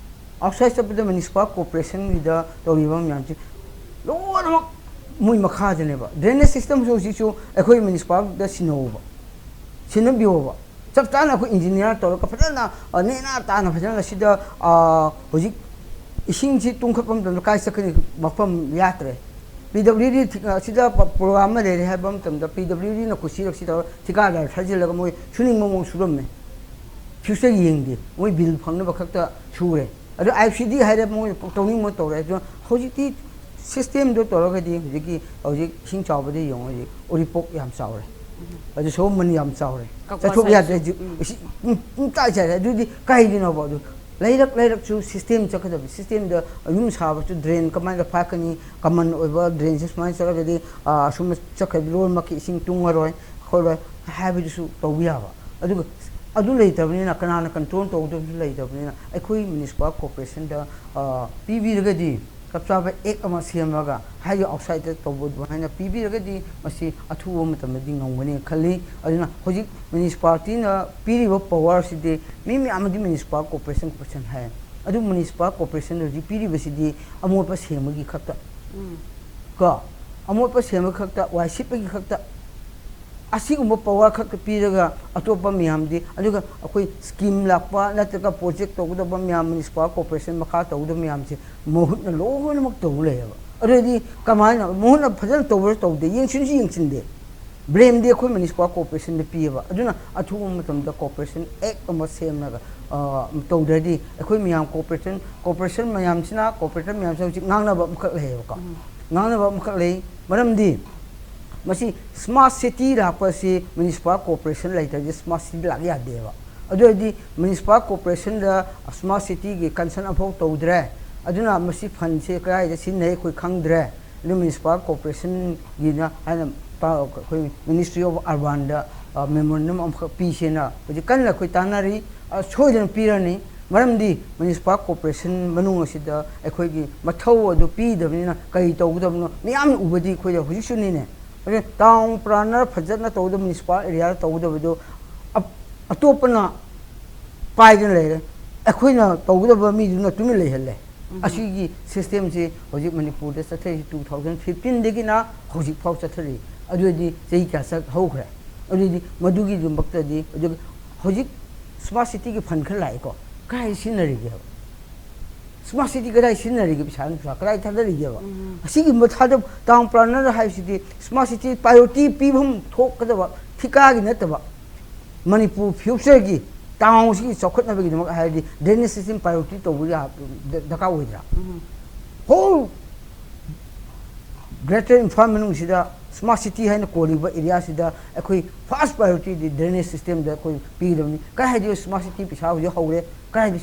ꯑꯥꯎꯠꯁꯥꯏꯠ ꯆꯠꯄꯗ ꯃ꯭ꯌꯨꯅꯤꯁꯤꯄꯥꯜ ꯀꯣꯔꯄꯣꯔꯦꯁꯟꯒꯤꯗ ꯇꯧꯔꯤꯕ ꯃꯌꯥꯝꯁꯦ ꯂꯣꯏꯅꯃꯛ ꯃꯣꯏ ꯃꯈꯥꯗꯅꯦꯕ꯫ ꯗ꯭ꯔꯦꯅꯦꯖ ꯁꯤꯁꯇꯦꯝꯁꯨ ꯍꯧꯖꯤꯛꯁꯨ ꯑꯩꯈꯣꯏ ꯃ꯭ꯌꯨꯅꯤꯁꯤꯄꯥꯜꯗ ꯁꯤꯟꯅꯧꯕ, ꯁꯤꯟꯅꯕꯤꯌꯣꯕ꯫ ꯆꯞ ꯆꯥꯅ ꯑꯩꯈꯣꯏ ꯏꯟꯖꯤꯅꯤꯌꯥꯔ ꯇꯧꯔꯒ ꯐꯖꯅ ꯅꯦꯅꯥ ꯇꯥꯅ ꯐꯖꯅ ꯁꯤꯗ ꯍꯧꯖꯤꯛ ꯏꯁꯤꯡꯁꯤ ꯇꯨꯡꯈꯠꯄ ꯃꯇꯝꯗ ꯀꯥꯏ ꯆꯠꯀꯅꯤ? ꯃꯐꯝ ꯌꯥꯠꯇ꯭ꯔꯦ꯫ ꯄꯤ ꯗꯕ꯭ꯂꯤꯎ ꯗꯤ ꯑꯁꯤꯗ ꯄ꯭ꯔꯣꯒ꯭ꯔꯥꯝ ꯑꯃ ꯂꯩꯔꯦ ꯍꯥꯏꯕ ꯃꯇꯝꯗ ꯄꯤ ꯗꯕ꯭ꯂꯤꯎ ꯗꯤꯅ ꯀꯨꯁꯤꯔꯛꯁꯤ ꯇꯧꯔ ꯊꯤꯀꯥꯗꯥꯔ ꯊꯥꯖꯤꯜꯂꯒ ꯃꯣꯏ ꯁꯨꯅꯤꯡꯕ ꯃꯑꯣꯡ ꯁꯨꯔꯝꯃꯦ꯫ ꯐ꯭ꯌꯨꯆꯔ ꯌꯦꯡꯗꯦ, ꯃꯣꯏ ꯕꯤꯜ ꯐꯪꯅꯕ ꯈꯛꯇ ꯁꯨꯔꯦ꯫ ꯑꯗꯣ ꯑꯥꯏ ꯑꯦꯐ ꯁꯤ ꯗꯤ ꯍꯥꯏꯔꯦ, ꯃꯣꯏ ꯇꯧꯅꯤꯡꯕ ꯇꯧꯔꯦ꯫ ꯑꯗꯨꯅ ꯍꯧꯖꯤꯛꯇꯤ ꯁꯤꯁꯇꯦꯝꯗꯣ ꯇꯧꯔꯒꯗꯤ ꯍꯧꯖꯤꯛꯀꯤ ꯍꯧꯖꯤꯛ ꯏꯁꯤꯡ ꯆꯥꯎꯕꯗ ꯌꯦꯡꯉꯣ, ꯍꯧꯖꯤꯛ ꯎꯔꯤꯄꯣꯛ ꯌꯥꯝ ꯆꯥꯎꯔꯦ, ꯑꯗꯨ ꯁꯣꯝꯕꯅꯤ ꯌꯥꯝ ꯆꯥꯎꯔꯦ, ꯀꯛꯋꯥ ꯆꯠꯊꯣꯛ ꯌꯥꯗ꯭ꯔꯦ꯫ ꯁꯥꯏꯠꯁꯨ꯫ ꯍꯧꯖꯤꯛ ꯏꯁꯤꯡ ꯄꯨꯡ ꯄꯨꯡ ꯆꯥꯏ ꯆꯥꯏꯔꯦ꯫ ꯑꯗꯨꯗꯤ ꯀꯩꯒꯤꯅꯣꯕ? ꯑꯗꯨ ꯂꯩꯔꯛ ꯂꯩꯔꯛꯁꯨ ꯁꯤꯁꯇꯦꯝ ꯆꯠꯀꯗꯕ, ꯁꯤꯁꯇꯦꯝꯗ ꯌꯨꯝ ꯁꯥꯕꯁꯨ ꯗ꯭ꯔꯦꯟ ꯀꯃꯥꯏꯅ ꯐꯥꯛꯀꯅꯤ? ꯀꯃꯟ ꯑꯣꯏꯕ ꯗ꯭ꯔꯦꯟꯁꯦ ꯁꯨꯃꯥꯏꯅ ꯆꯠꯂꯒꯗꯤ ꯑꯁꯨꯝ ꯆꯠꯈ꯭ꯔꯗꯤ ꯂꯣꯏꯅꯃꯛꯀꯤ ꯏꯁꯤꯡ ꯇꯨꯡꯉꯔꯣꯏ ꯈꯣꯠꯂꯣꯏ ꯍꯥꯏꯕꯗꯨꯁꯨ ꯇꯧꯕ ꯌꯥꯕ꯫ ꯑꯗꯨꯒ ꯑꯗꯨ ꯂꯩꯇꯕꯅꯤꯅ ꯀꯅꯥꯅ ꯀꯟꯇ꯭ꯔꯣꯜ ꯇꯧꯒꯗꯕꯁꯨ ꯂꯩꯇꯕꯅꯤꯅ ꯑꯩꯈꯣꯏ ꯃ꯭ꯌꯨꯅꯤꯁꯤꯄꯥꯜ ꯀꯣꯔꯄꯣꯔꯦꯁꯟꯗ ꯄꯤꯕꯤꯔꯒꯗꯤ ꯆꯞ ꯆꯥꯕ ꯑꯦꯛ ꯑꯃ ꯁꯦꯝꯃꯒ ꯍꯥꯏꯗꯤ ꯑꯥꯎꯠꯁꯥꯏꯗꯇ ꯇꯧꯕ ꯑꯗꯨꯃꯥꯏꯅ ꯄꯤꯕꯤꯔꯒꯗꯤ ꯃꯁꯤ ꯑꯊꯨꯕ ꯃꯇꯝꯗꯗꯤ ꯉꯝꯒꯅꯤ ꯈꯜꯂꯤ꯫ ꯑꯗꯨꯅ ꯍꯧꯖꯤꯛ ꯃ꯭ꯌꯨꯅꯤꯁꯤꯄꯥꯂꯤꯇꯤꯅ ꯄꯤꯔꯤꯕ ꯄꯋꯥꯔꯁꯤꯗꯤ ꯃꯤ ꯃꯌꯥꯝ ꯑꯃꯗꯤ ꯃ꯭ꯌꯨꯅꯤꯁꯤꯄꯥꯜ ꯀꯣꯔꯄꯣꯔꯦꯁꯟ ꯀꯣꯔꯄꯣꯔꯦꯁꯟ ꯍꯥꯏ꯫ ꯑꯗꯨ ꯃ꯭ꯌꯨꯅꯤꯁꯤꯄꯥꯜ ꯀꯣꯔꯄꯣꯔꯦꯁꯟꯗ ꯍꯧꯖꯤꯛ ꯄꯤꯔꯤꯕꯁꯤꯗꯤ ꯑꯃꯣꯠꯄ ꯁꯦꯡꯕꯒꯤ ꯈꯛꯇ ꯀꯣ ꯑꯃꯣꯠꯄ ꯁꯦꯡꯕ ꯈꯛꯇ, ꯋꯥꯏ ꯁꯤꯠꯄꯒꯤ ꯈꯛꯇ, ꯑꯁꯤꯒꯨꯝꯕ ꯄꯋꯥꯔ ꯈꯛꯇ ꯄꯤꯔꯒ ꯑꯇꯣꯞꯄ ꯃꯌꯥꯝꯗꯤ, ꯑꯗꯨꯒ ꯑꯩꯈꯣꯏ ꯁ꯭ꯀꯤꯝ ꯂꯥꯛꯄ ꯅꯠꯇ꯭ꯔꯒ ꯄ꯭ꯔꯣꯖꯦꯛ ꯇꯧꯒꯗꯕ ꯃꯌꯥꯝ, ꯃ꯭ꯌꯨꯅꯤꯁꯤꯄꯥꯜ ꯀꯣꯔꯄꯣꯔꯦꯁꯟ ꯃꯈꯥ ꯇꯧꯒꯗꯕ ꯃꯌꯥꯝꯁꯦ ꯃꯍꯨꯠꯅ ꯂꯣꯏꯅꯃꯛ ꯇꯧ ꯂꯩꯌꯦꯕ꯫ ꯑꯗꯨꯗꯤ ꯀꯃꯥꯏꯅ ꯃꯍꯨꯠꯅ ꯐꯖꯅ ꯇꯧꯕ꯭ꯔꯥ ꯇꯧꯗꯦ, ꯌꯦꯡꯁꯤꯟꯁꯨ ꯌꯦꯡꯁꯤꯟꯗꯦ꯫ ꯕ꯭ꯂꯦꯝꯗꯤ ꯑꯩꯈꯣꯏ ꯃ꯭ꯌꯨꯅꯤꯁꯤꯄꯥꯜ ꯀꯣꯔꯄꯣꯔꯦꯁꯟꯗ ꯄꯤꯌꯦꯕ꯫ ꯑꯗꯨꯅ ꯑꯊꯨꯕ ꯃꯇꯝꯗ ꯀꯣꯔꯄꯣꯔꯦꯁꯟ ꯑꯦꯛ ꯑꯃ ꯁꯦꯝꯂꯒ, ꯑ, ꯇꯧꯗ꯭ꯔꯗꯤ ꯑꯩꯈꯣꯏ ꯃꯌꯥꯝ ꯀꯣꯔꯄꯣꯔꯦꯁꯟ, ꯀꯣꯔꯄꯣꯔꯦꯁꯟ ꯃꯌꯥꯝꯁꯤꯅ, ꯀꯣꯔꯄꯣꯔꯦꯇꯔ ꯃꯌꯥꯝꯁꯤꯅ ꯍꯧꯖꯤꯛ ꯉꯥꯡꯅꯕ ꯑꯃꯈꯛ ꯂꯩꯌꯦꯕꯀꯣ꯫ ꯎꯝ꯫ ꯉꯥꯡꯅꯕ ꯑꯃꯈꯛ ꯂꯩ꯫ ꯃꯔꯝꯗꯤ ꯃꯁꯤ ꯁ꯭ꯃꯥꯔꯠ ꯁꯤꯇꯤ ꯂꯥꯛꯄ ꯑꯁꯤ ꯃ꯭ꯌꯨꯅꯤꯁꯤꯄꯥꯜ ꯀꯣꯔꯄꯣꯔꯦꯁꯟ ꯂꯩꯇ꯭ꯔꯗꯤ ꯁ꯭ꯃꯥꯔꯠ ꯁꯤꯇꯤ ꯂꯥꯛ ꯌꯥꯗꯦꯕ꯫ ꯑꯗꯨ ꯑꯣꯏꯔꯗꯤ ꯃ꯭ꯌꯨꯅꯤꯁꯤꯄꯥꯜ ꯀꯣꯔꯄꯣꯔꯦꯁꯟꯗ ꯁ꯭ꯃꯥꯔꯠ ꯁꯤꯇꯤꯒꯤ ꯀꯟꯁꯔꯟ ꯑꯃꯐꯥꯎ ꯇꯧꯗ꯭ꯔꯦ꯫ ꯑꯗꯨꯅ ꯃꯁꯤ ꯐꯟꯁꯦ ꯀꯗꯥꯏꯗ ꯁꯤꯖꯤꯟꯅꯩ ꯑꯩꯈꯣꯏ ꯈꯪꯗ꯭ꯔꯦ꯫ ꯑꯗꯨ ꯃ꯭ꯌꯨꯅꯤꯁꯤꯄꯥꯜ ꯀꯣꯔꯄꯣꯔꯦꯁꯟꯒꯤꯅ ꯍꯥꯏꯅ ꯄ-, ꯑꯩꯈꯣꯏ ꯃꯤꯅꯤꯁꯇ꯭ꯔꯤ ꯑꯣꯐ ꯑꯔꯕꯥꯟꯗ, ꯑ, ꯃꯦꯃꯣꯔꯦꯟꯗꯝ ꯑꯃꯈꯛ ꯄꯤꯁꯦꯅ ꯍꯧꯖꯤꯛ ꯀꯟꯅ ꯑꯩꯈꯣꯏ ꯇꯥꯟꯅꯔꯤ꯫ ꯑ, ꯁꯣꯏꯗꯅ ꯄꯤꯔꯅꯤ꯫ ꯃꯔꯝꯗꯤ ꯃ꯭ꯌꯨꯅꯤꯁꯤꯄꯥꯜ ꯀꯣꯔꯄꯣꯔꯦꯁꯟ ꯃꯅꯨꯡ ꯑꯁꯤꯗ ꯑꯩꯈꯣꯏꯒꯤ ꯃꯊꯧ ꯑꯗꯨ ꯄꯤꯗꯕꯅꯤꯅ ꯀꯔꯤ ꯇꯧꯒꯗꯕꯅꯣ ꯃꯤꯌꯥꯝꯅ ꯎꯕꯗꯤ ꯑꯩꯈꯣꯏꯗ ꯍꯧꯖꯤꯛꯁꯨꯅꯤꯅꯦ꯫ ꯑꯗꯨ ꯇꯥꯎꯟ ꯄ꯭ꯂꯥꯅꯔ ꯐꯖꯅ ꯇꯧꯒꯗꯕ, ꯃ꯭ꯌꯨꯅꯤꯁꯤꯄꯥꯜ ꯑꯦꯔꯤꯌꯥꯗ ꯇꯧꯒꯗꯕꯗꯣ ꯑꯞ-, ꯑꯇꯣꯞꯄꯅ ꯄꯥꯏꯗꯅ ꯂꯩꯔꯦ꯫ ꯑꯩꯈꯣꯏꯅ ꯇꯧꯒꯗꯕ ꯃꯤꯗꯨꯅ ꯇꯨꯃꯤꯟ ꯂꯩꯍꯜꯂꯦ꯫ ꯎꯝ꯫ ꯑꯁꯤꯒꯤ ꯁꯤꯁꯇꯦꯝꯁꯤ ꯍꯧꯖꯤꯛ ꯃꯅꯤꯄꯨꯔꯗ ꯆꯠꯊꯔꯤꯁꯤ two thousand fifteen ꯗꯒꯤꯅ ꯍꯧꯖꯤꯛ ꯐꯥꯎ ꯆꯠꯊꯔꯤ꯫ ꯑꯗꯨꯗꯤ ꯆꯍꯤ ꯀꯌꯥ ꯆꯠ ꯍꯧꯈ꯭ꯔꯦ? ꯑꯗꯨꯗꯤ ꯃꯗꯨꯒꯤꯗꯃꯛꯇꯗꯤ ꯍꯧꯖꯤꯛ, ꯍꯧꯖꯤꯛ ꯁ꯭ꯃꯥꯔꯠ ꯁꯤꯇꯤꯒꯤ ꯐꯟ ꯈꯔ ꯂꯥꯛꯑꯦꯀꯣ, ꯀꯗꯥꯏ ꯁꯤꯖꯤꯟꯅꯔꯤꯒꯦꯕ? ꯁ꯭ꯃꯥꯔꯠ ꯁꯤꯇꯤ ꯀꯗꯥꯏ ꯁꯤꯖꯤꯟꯅꯔꯤꯒꯦ? ꯄꯩꯁꯥ ꯅꯨꯡꯁꯥ ꯀꯗꯥꯏ ꯊꯥꯗꯔꯤꯒꯦꯕ? ꯎꯝ꯫ ꯑꯁꯤꯒꯨꯝꯕ ꯊꯥꯗ-, ꯇꯥꯎꯟ ꯄ꯭ꯂꯥꯅꯔ ꯍꯥꯏꯕꯁꯤꯗꯤ ꯁ꯭ꯃꯥꯔꯠ ꯁꯤꯇꯤ ꯄ꯭ꯔꯥꯏꯌꯣꯔꯤꯇꯤ ꯄꯤꯐꯝ ꯊꯣꯛꯀꯗꯕ ꯊꯤꯀꯥꯒꯤ ꯅꯠꯇꯕ, ꯃꯅꯤꯄꯨꯔ ꯐ꯭ꯌꯨꯆꯔꯒꯤ ꯇꯥꯎꯟꯁꯤꯒꯤ ꯆꯥꯎꯈꯠꯅꯕꯒꯤꯗꯃꯛ ꯍꯥꯏꯔꯗꯤ ꯗ꯭ꯔꯦꯅꯦꯖ ꯁꯤꯁꯇꯦꯝ ꯄ꯭ꯔꯥꯏꯌꯣꯔꯤꯇꯤ ꯇꯧꯕ ꯌꯥ-, ꯗ-, ꯗꯔꯀꯥꯔ ꯑꯣꯏꯗ꯭ꯔꯥ? ꯎꯝ꯫ ꯍꯣꯜ ꯒ꯭ꯔꯦꯇꯔ ꯏꯝꯐꯥꯜ ꯃꯅꯨꯡꯁꯤꯗ ꯁ꯭ꯃꯥꯔꯠ ꯁꯤꯇꯤ ꯍꯥꯏꯅ ꯀꯣꯜꯂꯤꯕ ꯑꯦꯔꯤꯌꯥꯁꯤꯗ ꯑꯩꯈꯣꯏ ꯐꯥꯔꯁ ꯄ꯭ꯔꯥꯏꯌꯣꯔꯤꯇꯤꯗꯤ ꯗ꯭ꯔꯦꯅꯦꯖ ꯁꯤꯁꯇꯦꯝꯗ ꯑꯩꯈꯣꯏ ꯄꯤꯒꯗꯕꯅꯤ꯫ ꯀꯥꯏ ꯍꯥꯏꯗꯤ ꯁ꯭ꯃꯥꯔꯠ ꯁꯤꯇꯤ ꯄꯩꯁꯥ ꯍꯧꯖꯤꯛ ꯍꯧꯔꯦ, ꯀꯥꯏꯗ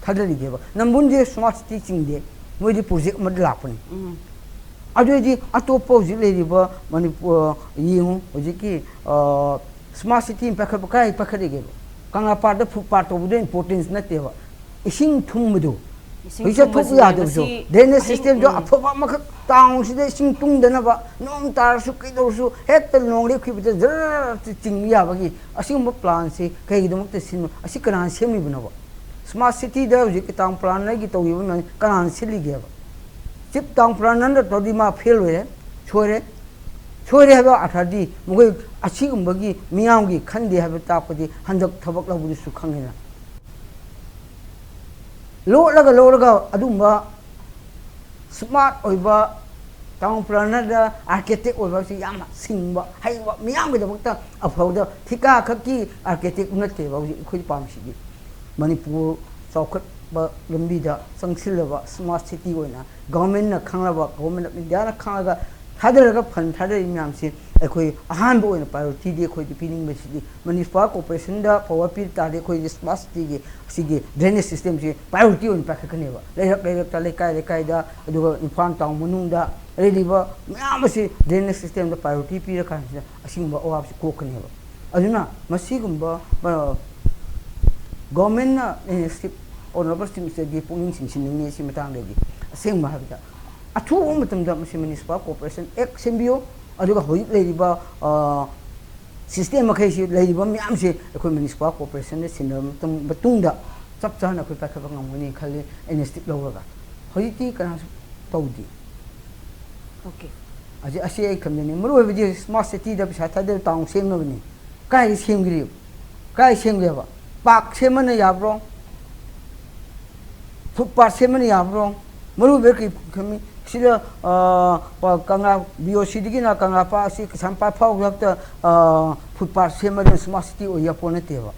ꯊꯥꯗꯔꯤꯒꯦꯕ? ꯅꯝꯕꯨꯜꯗꯤ ꯁ꯭ꯃꯥꯔꯠ ꯁꯤꯇꯤ ꯆꯤꯡꯗꯦ, ꯃꯣꯏꯗꯤ ꯄ꯭ꯔꯣꯖꯦꯛ ꯑꯃꯗ ꯂꯥꯛꯄꯅꯤ꯫ ꯎꯝ꯫ ꯑꯗꯨꯑꯣꯏꯗꯤ ꯑꯇꯣꯞꯄ ꯍꯧꯖꯤꯛ ꯂꯩꯔꯤꯕ ꯃꯅꯤꯄꯨꯔ, ꯌꯦꯡꯉꯨ ꯍꯧꯖꯤꯛꯀꯤ, ꯑ, ꯁ꯭ꯃꯥꯔꯠ ꯁꯤꯇꯤ ꯑꯃ ꯄꯥꯏꯈꯠꯄ ꯀꯥꯏ ꯄꯥꯏꯈꯠꯂꯤꯒꯦꯕ? ꯀꯪꯂꯥꯄꯥꯠꯇ ꯐꯨꯠ ꯄꯥꯠ ꯇꯧꯕꯗꯣ ꯏꯝꯄꯣꯔꯇꯦꯟꯁ ꯅꯠꯇꯦꯕ꯫ ꯏꯁꯤꯡ ꯊꯨꯝꯕꯗꯣ, ꯍꯧꯖꯤꯛ ꯆꯠꯊꯣꯛꯄ ꯌꯥꯗꯕꯁꯨ, ꯗ꯭ꯔꯦꯅꯦꯖ ꯁꯤꯁꯇꯦꯝꯁꯨ ꯑꯐꯕ ꯑꯃꯈꯛ, ꯇꯥꯎꯟꯁꯤꯗ ꯏꯁꯤꯡ ꯇꯨꯡꯗꯅꯕ, ꯅꯣꯡ ꯇꯥꯔꯁꯨ ꯀꯩꯗꯧꯔꯁꯨ ꯍꯦꯛꯇ ꯅꯣꯡ ꯂꯦꯞꯈꯤꯕꯗ ꯖꯔ ꯆꯤꯡꯕ ꯌꯥꯕꯒꯤ ꯑꯁꯤꯒꯨꯝꯕ ꯄ꯭ꯂꯥꯟꯁꯤ ꯀꯩꯒꯤꯗꯃꯛꯇ ꯁꯤꯟꯕ? ꯑꯁꯤ ꯀꯅꯥꯅ ꯁꯦꯝꯂꯤꯕꯅꯣꯕ? ꯁ꯭ꯃꯥꯔꯠ ꯁꯤꯇꯤꯗ ꯍꯧꯖꯤꯛꯀꯤ ꯇꯥꯎꯟ ꯄ꯭ꯂꯥꯅꯔꯒꯤ ꯇꯧꯔꯤꯕ ꯃꯌꯥꯝ ꯀꯅꯥꯅ ꯁꯤꯜꯂꯤꯒꯦꯕ? ꯆꯤꯞ ꯇꯥꯎꯟ ꯄ꯭ꯂꯥꯅꯔꯅ ꯇꯧꯔꯗꯤ ꯃꯥ ꯐꯦꯜ ꯑꯣꯏꯔꯦ, ꯁꯣꯏꯔꯦ꯫ ꯁꯣꯏꯔꯦ ꯍꯥꯏꯕ ꯑꯥꯔꯊꯗꯤ ꯃꯈꯣꯏ ꯑꯁꯤꯒꯨꯝꯕꯒꯤ ꯃꯤꯌꯥꯝꯒꯤ ꯈꯟꯗꯦ ꯍꯥꯏꯕ ꯇꯥꯛꯄꯗꯤ ꯍꯟꯗꯛ ꯊꯕꯛ ꯂꯧꯕꯗꯨꯁꯨ ꯈꯪꯉꯦꯅ꯫ ꯂꯣꯠꯂꯒ ꯂꯣꯠꯂꯒ ꯑꯗꯨꯒꯨꯝꯕ ꯁ꯭ꯃꯥꯔꯠ ꯑꯣꯏꯕ ꯇꯥꯎꯟ ꯄ꯭ꯂꯥꯅꯔꯗ ꯑꯥꯔꯀꯤꯇꯦꯛ ꯑꯣꯏꯕ ꯍꯥꯏꯕꯁꯤ ꯌꯥꯝꯅ ꯁꯤꯡꯕ, ꯍꯩꯕ, ꯃꯤꯌꯥꯝꯒꯤꯗꯃꯛꯇ ꯑꯐꯕꯗ ꯊꯤꯀꯥ ꯈꯛꯀꯤ ꯑꯥꯔꯀꯤꯇꯦꯛ ꯅꯠꯇꯦꯕ ꯍꯧꯖꯤꯛ ꯑꯩꯈꯣꯏ ꯄꯥꯝꯃꯤꯁꯤꯗꯤ꯫ ꯃꯅꯤꯄꯨꯔ ꯆꯥꯎꯈꯠꯄ ꯂꯝꯕꯤꯗ ꯆꯪꯁꯤꯜꯂꯕ ꯁ꯭ꯃꯥꯔꯠ ꯁꯤꯇꯤ ꯑꯣꯏꯅ ꯒꯣꯔꯃꯦꯟꯅ ꯈꯪꯂꯕ, ꯒꯣꯔꯃꯦꯟ ꯑꯣꯐ ꯏꯟꯗꯤꯌꯥꯅ ꯈꯪꯂꯒ ꯊꯥꯗꯔꯒ ꯐꯟ ꯊꯥꯗꯔꯤ ꯃꯌꯥꯝꯁꯤ ꯑꯩꯈꯣꯏ ꯑꯍꯥꯟꯕ ꯑꯣꯏꯅ ꯄ꯭ꯔꯥꯏꯌꯣꯔꯤꯇꯤꯗꯤ ꯑꯩꯈꯣꯏꯗꯤ ꯄꯤꯅꯤꯡꯕꯁꯤꯗꯤ ꯃ꯭ꯌꯨꯅꯤꯁꯤꯄꯥꯜ ꯀꯣꯔꯄꯣꯔꯦꯁꯟꯗ ꯄꯋꯥꯔ ꯄꯤ ꯇꯥꯔꯗꯤ ꯑꯩꯈꯣꯏꯗꯤ ꯁ꯭ꯃꯥꯔꯠ ꯁꯤꯇꯤꯒꯤ ꯑꯁꯤꯒꯤ ꯗ꯭ꯔꯦꯅꯦꯖ ꯁꯤꯁꯇꯦꯝꯁꯤ ꯄ꯭ꯔꯥꯏꯌꯣꯔꯤꯇꯤ ꯑꯣꯏꯅ ꯄꯥꯏꯈꯠꯀꯅꯦꯕ꯫ ꯂꯩꯔꯛ ꯂꯩꯔꯛꯇ, ꯂꯩꯀꯥꯏ ꯂꯩꯀꯥꯏꯗ, ꯑꯗꯨꯒ ꯏꯝꯐꯥꯜ ꯇꯥꯎꯟ ꯃꯅꯨꯡꯗ ꯂꯩꯔꯤꯕ ꯃꯌꯥꯝ ꯑꯁꯤ ꯗ꯭ꯔꯦꯅꯦꯖ ꯁꯤꯁꯇꯦꯝꯗ ꯄ꯭ꯔꯥꯏꯌꯣꯔꯤꯇꯤ ꯄꯤꯔꯀꯥꯟꯁꯤꯗ ꯑꯁꯤꯒꯨꯝꯕ ꯑꯋꯥꯕꯁꯤ ꯀꯣꯛꯀꯅꯦꯕ꯫ ꯑꯗꯨꯅ ꯃꯁꯤꯒꯨꯝꯕ, ꯑ, ꯒꯣꯔꯃꯦꯟꯅ ꯏꯅꯤꯁꯤꯌꯦꯇꯤꯚ ꯑꯣꯅꯔꯦꯕꯜ ꯆꯤꯐ ꯃꯤꯅꯤꯁꯇꯔꯒꯤ ꯄꯨꯛꯅꯤꯡ ꯆꯤꯡꯁꯤꯟꯅꯤꯡꯉꯤ ꯁꯤ ꯃꯇꯥꯡꯗꯗꯤ꯫ ꯑꯁꯦꯡꯕ ꯍꯥꯏꯕꯗ ꯑꯊꯨꯕ ꯃꯇꯝꯗ ꯃꯁꯤ ꯃ꯭ꯌꯨꯅꯤꯁꯤꯄꯥꯜ ꯀꯣꯔꯄꯣꯔꯦꯁꯟ ꯑꯦꯛ ꯁꯦꯝꯕꯤꯌꯨ, ꯑꯗꯨꯒ ꯍꯧꯖꯤꯛ ꯂꯩꯔꯤꯕ, ꯑ, ꯁꯤꯁꯇꯦꯝ ꯃꯈꯩꯁꯤ, ꯂꯩꯔꯤꯕ ꯃꯌꯥꯝꯁꯤ ꯑꯩꯈꯣꯏ ꯃ꯭ꯌꯨꯅꯤꯁꯤꯄꯥꯜ ꯀꯣꯔꯄꯣꯔꯦꯁꯟꯗ ꯁꯤꯟꯅꯔꯕ ꯃꯇꯨꯡ-, ꯃꯇꯨꯡꯗ ꯆꯞ ꯆꯥꯅ ꯑꯩꯈꯣꯏ ꯄꯥꯏꯈꯠꯄ ꯉꯝꯒꯅꯤ ꯈꯜꯂꯤ꯫ ꯏꯅꯤꯁꯤꯌꯦꯇꯤꯚ ꯂꯧꯔꯒ ꯍꯧꯖꯤꯛꯇꯤ ꯀꯅꯥꯁꯨ ꯇꯧꯗꯦ꯫ ꯑꯣꯀꯦ꯫ ꯑꯁꯤ, ꯑꯁꯤ ꯑꯩ ꯊꯝꯖꯅꯤꯡꯉꯤ꯫ ꯃꯔꯨ ꯑꯣꯏꯕꯗꯤ ꯁ꯭ꯃꯥꯔꯠ ꯁꯤꯇꯤꯗ ꯄꯩꯁꯥ ꯊꯥꯗꯔ ꯇꯥꯎꯟ ꯁꯦꯝꯅꯕꯅꯤ꯫ ꯀꯥꯏꯗ ꯁꯦꯝꯈ꯭ꯔꯤꯕ? ꯀꯥꯏ ꯁꯦꯝꯒꯦꯕ? ꯄꯥꯔꯛ ꯁꯦꯝꯕꯅ ꯌꯥꯕ꯭ꯔꯣ? ꯐꯨꯠꯄꯥꯠ ꯁꯦꯝꯕꯅ ꯌꯥꯕ꯭ꯔꯣ? ꯃꯔꯨ ꯑꯣꯏꯕ ꯀꯔꯤ ꯈꯪꯉꯤ? ꯁꯤꯗ, ꯑ, ꯄ-, ꯀꯪꯂꯥ, ꯕꯤ ꯑꯣ ꯁꯤꯗꯒꯤꯅ ꯀꯪꯂꯥ ꯄꯥꯠ ꯑꯁꯤ ꯀꯩꯁꯥꯝꯄꯥꯠ ꯐꯥꯎꯕ ꯈꯛꯇ, ꯑ, ꯐꯨꯠꯄꯥꯠ ꯁꯦꯝꯕꯗꯨꯅ ꯁ꯭ꯃꯥꯔꯠ ꯁꯤꯇꯤ ꯑꯣꯏ ꯌꯥꯄꯣꯠ ꯅꯠꯇꯦꯕ꯫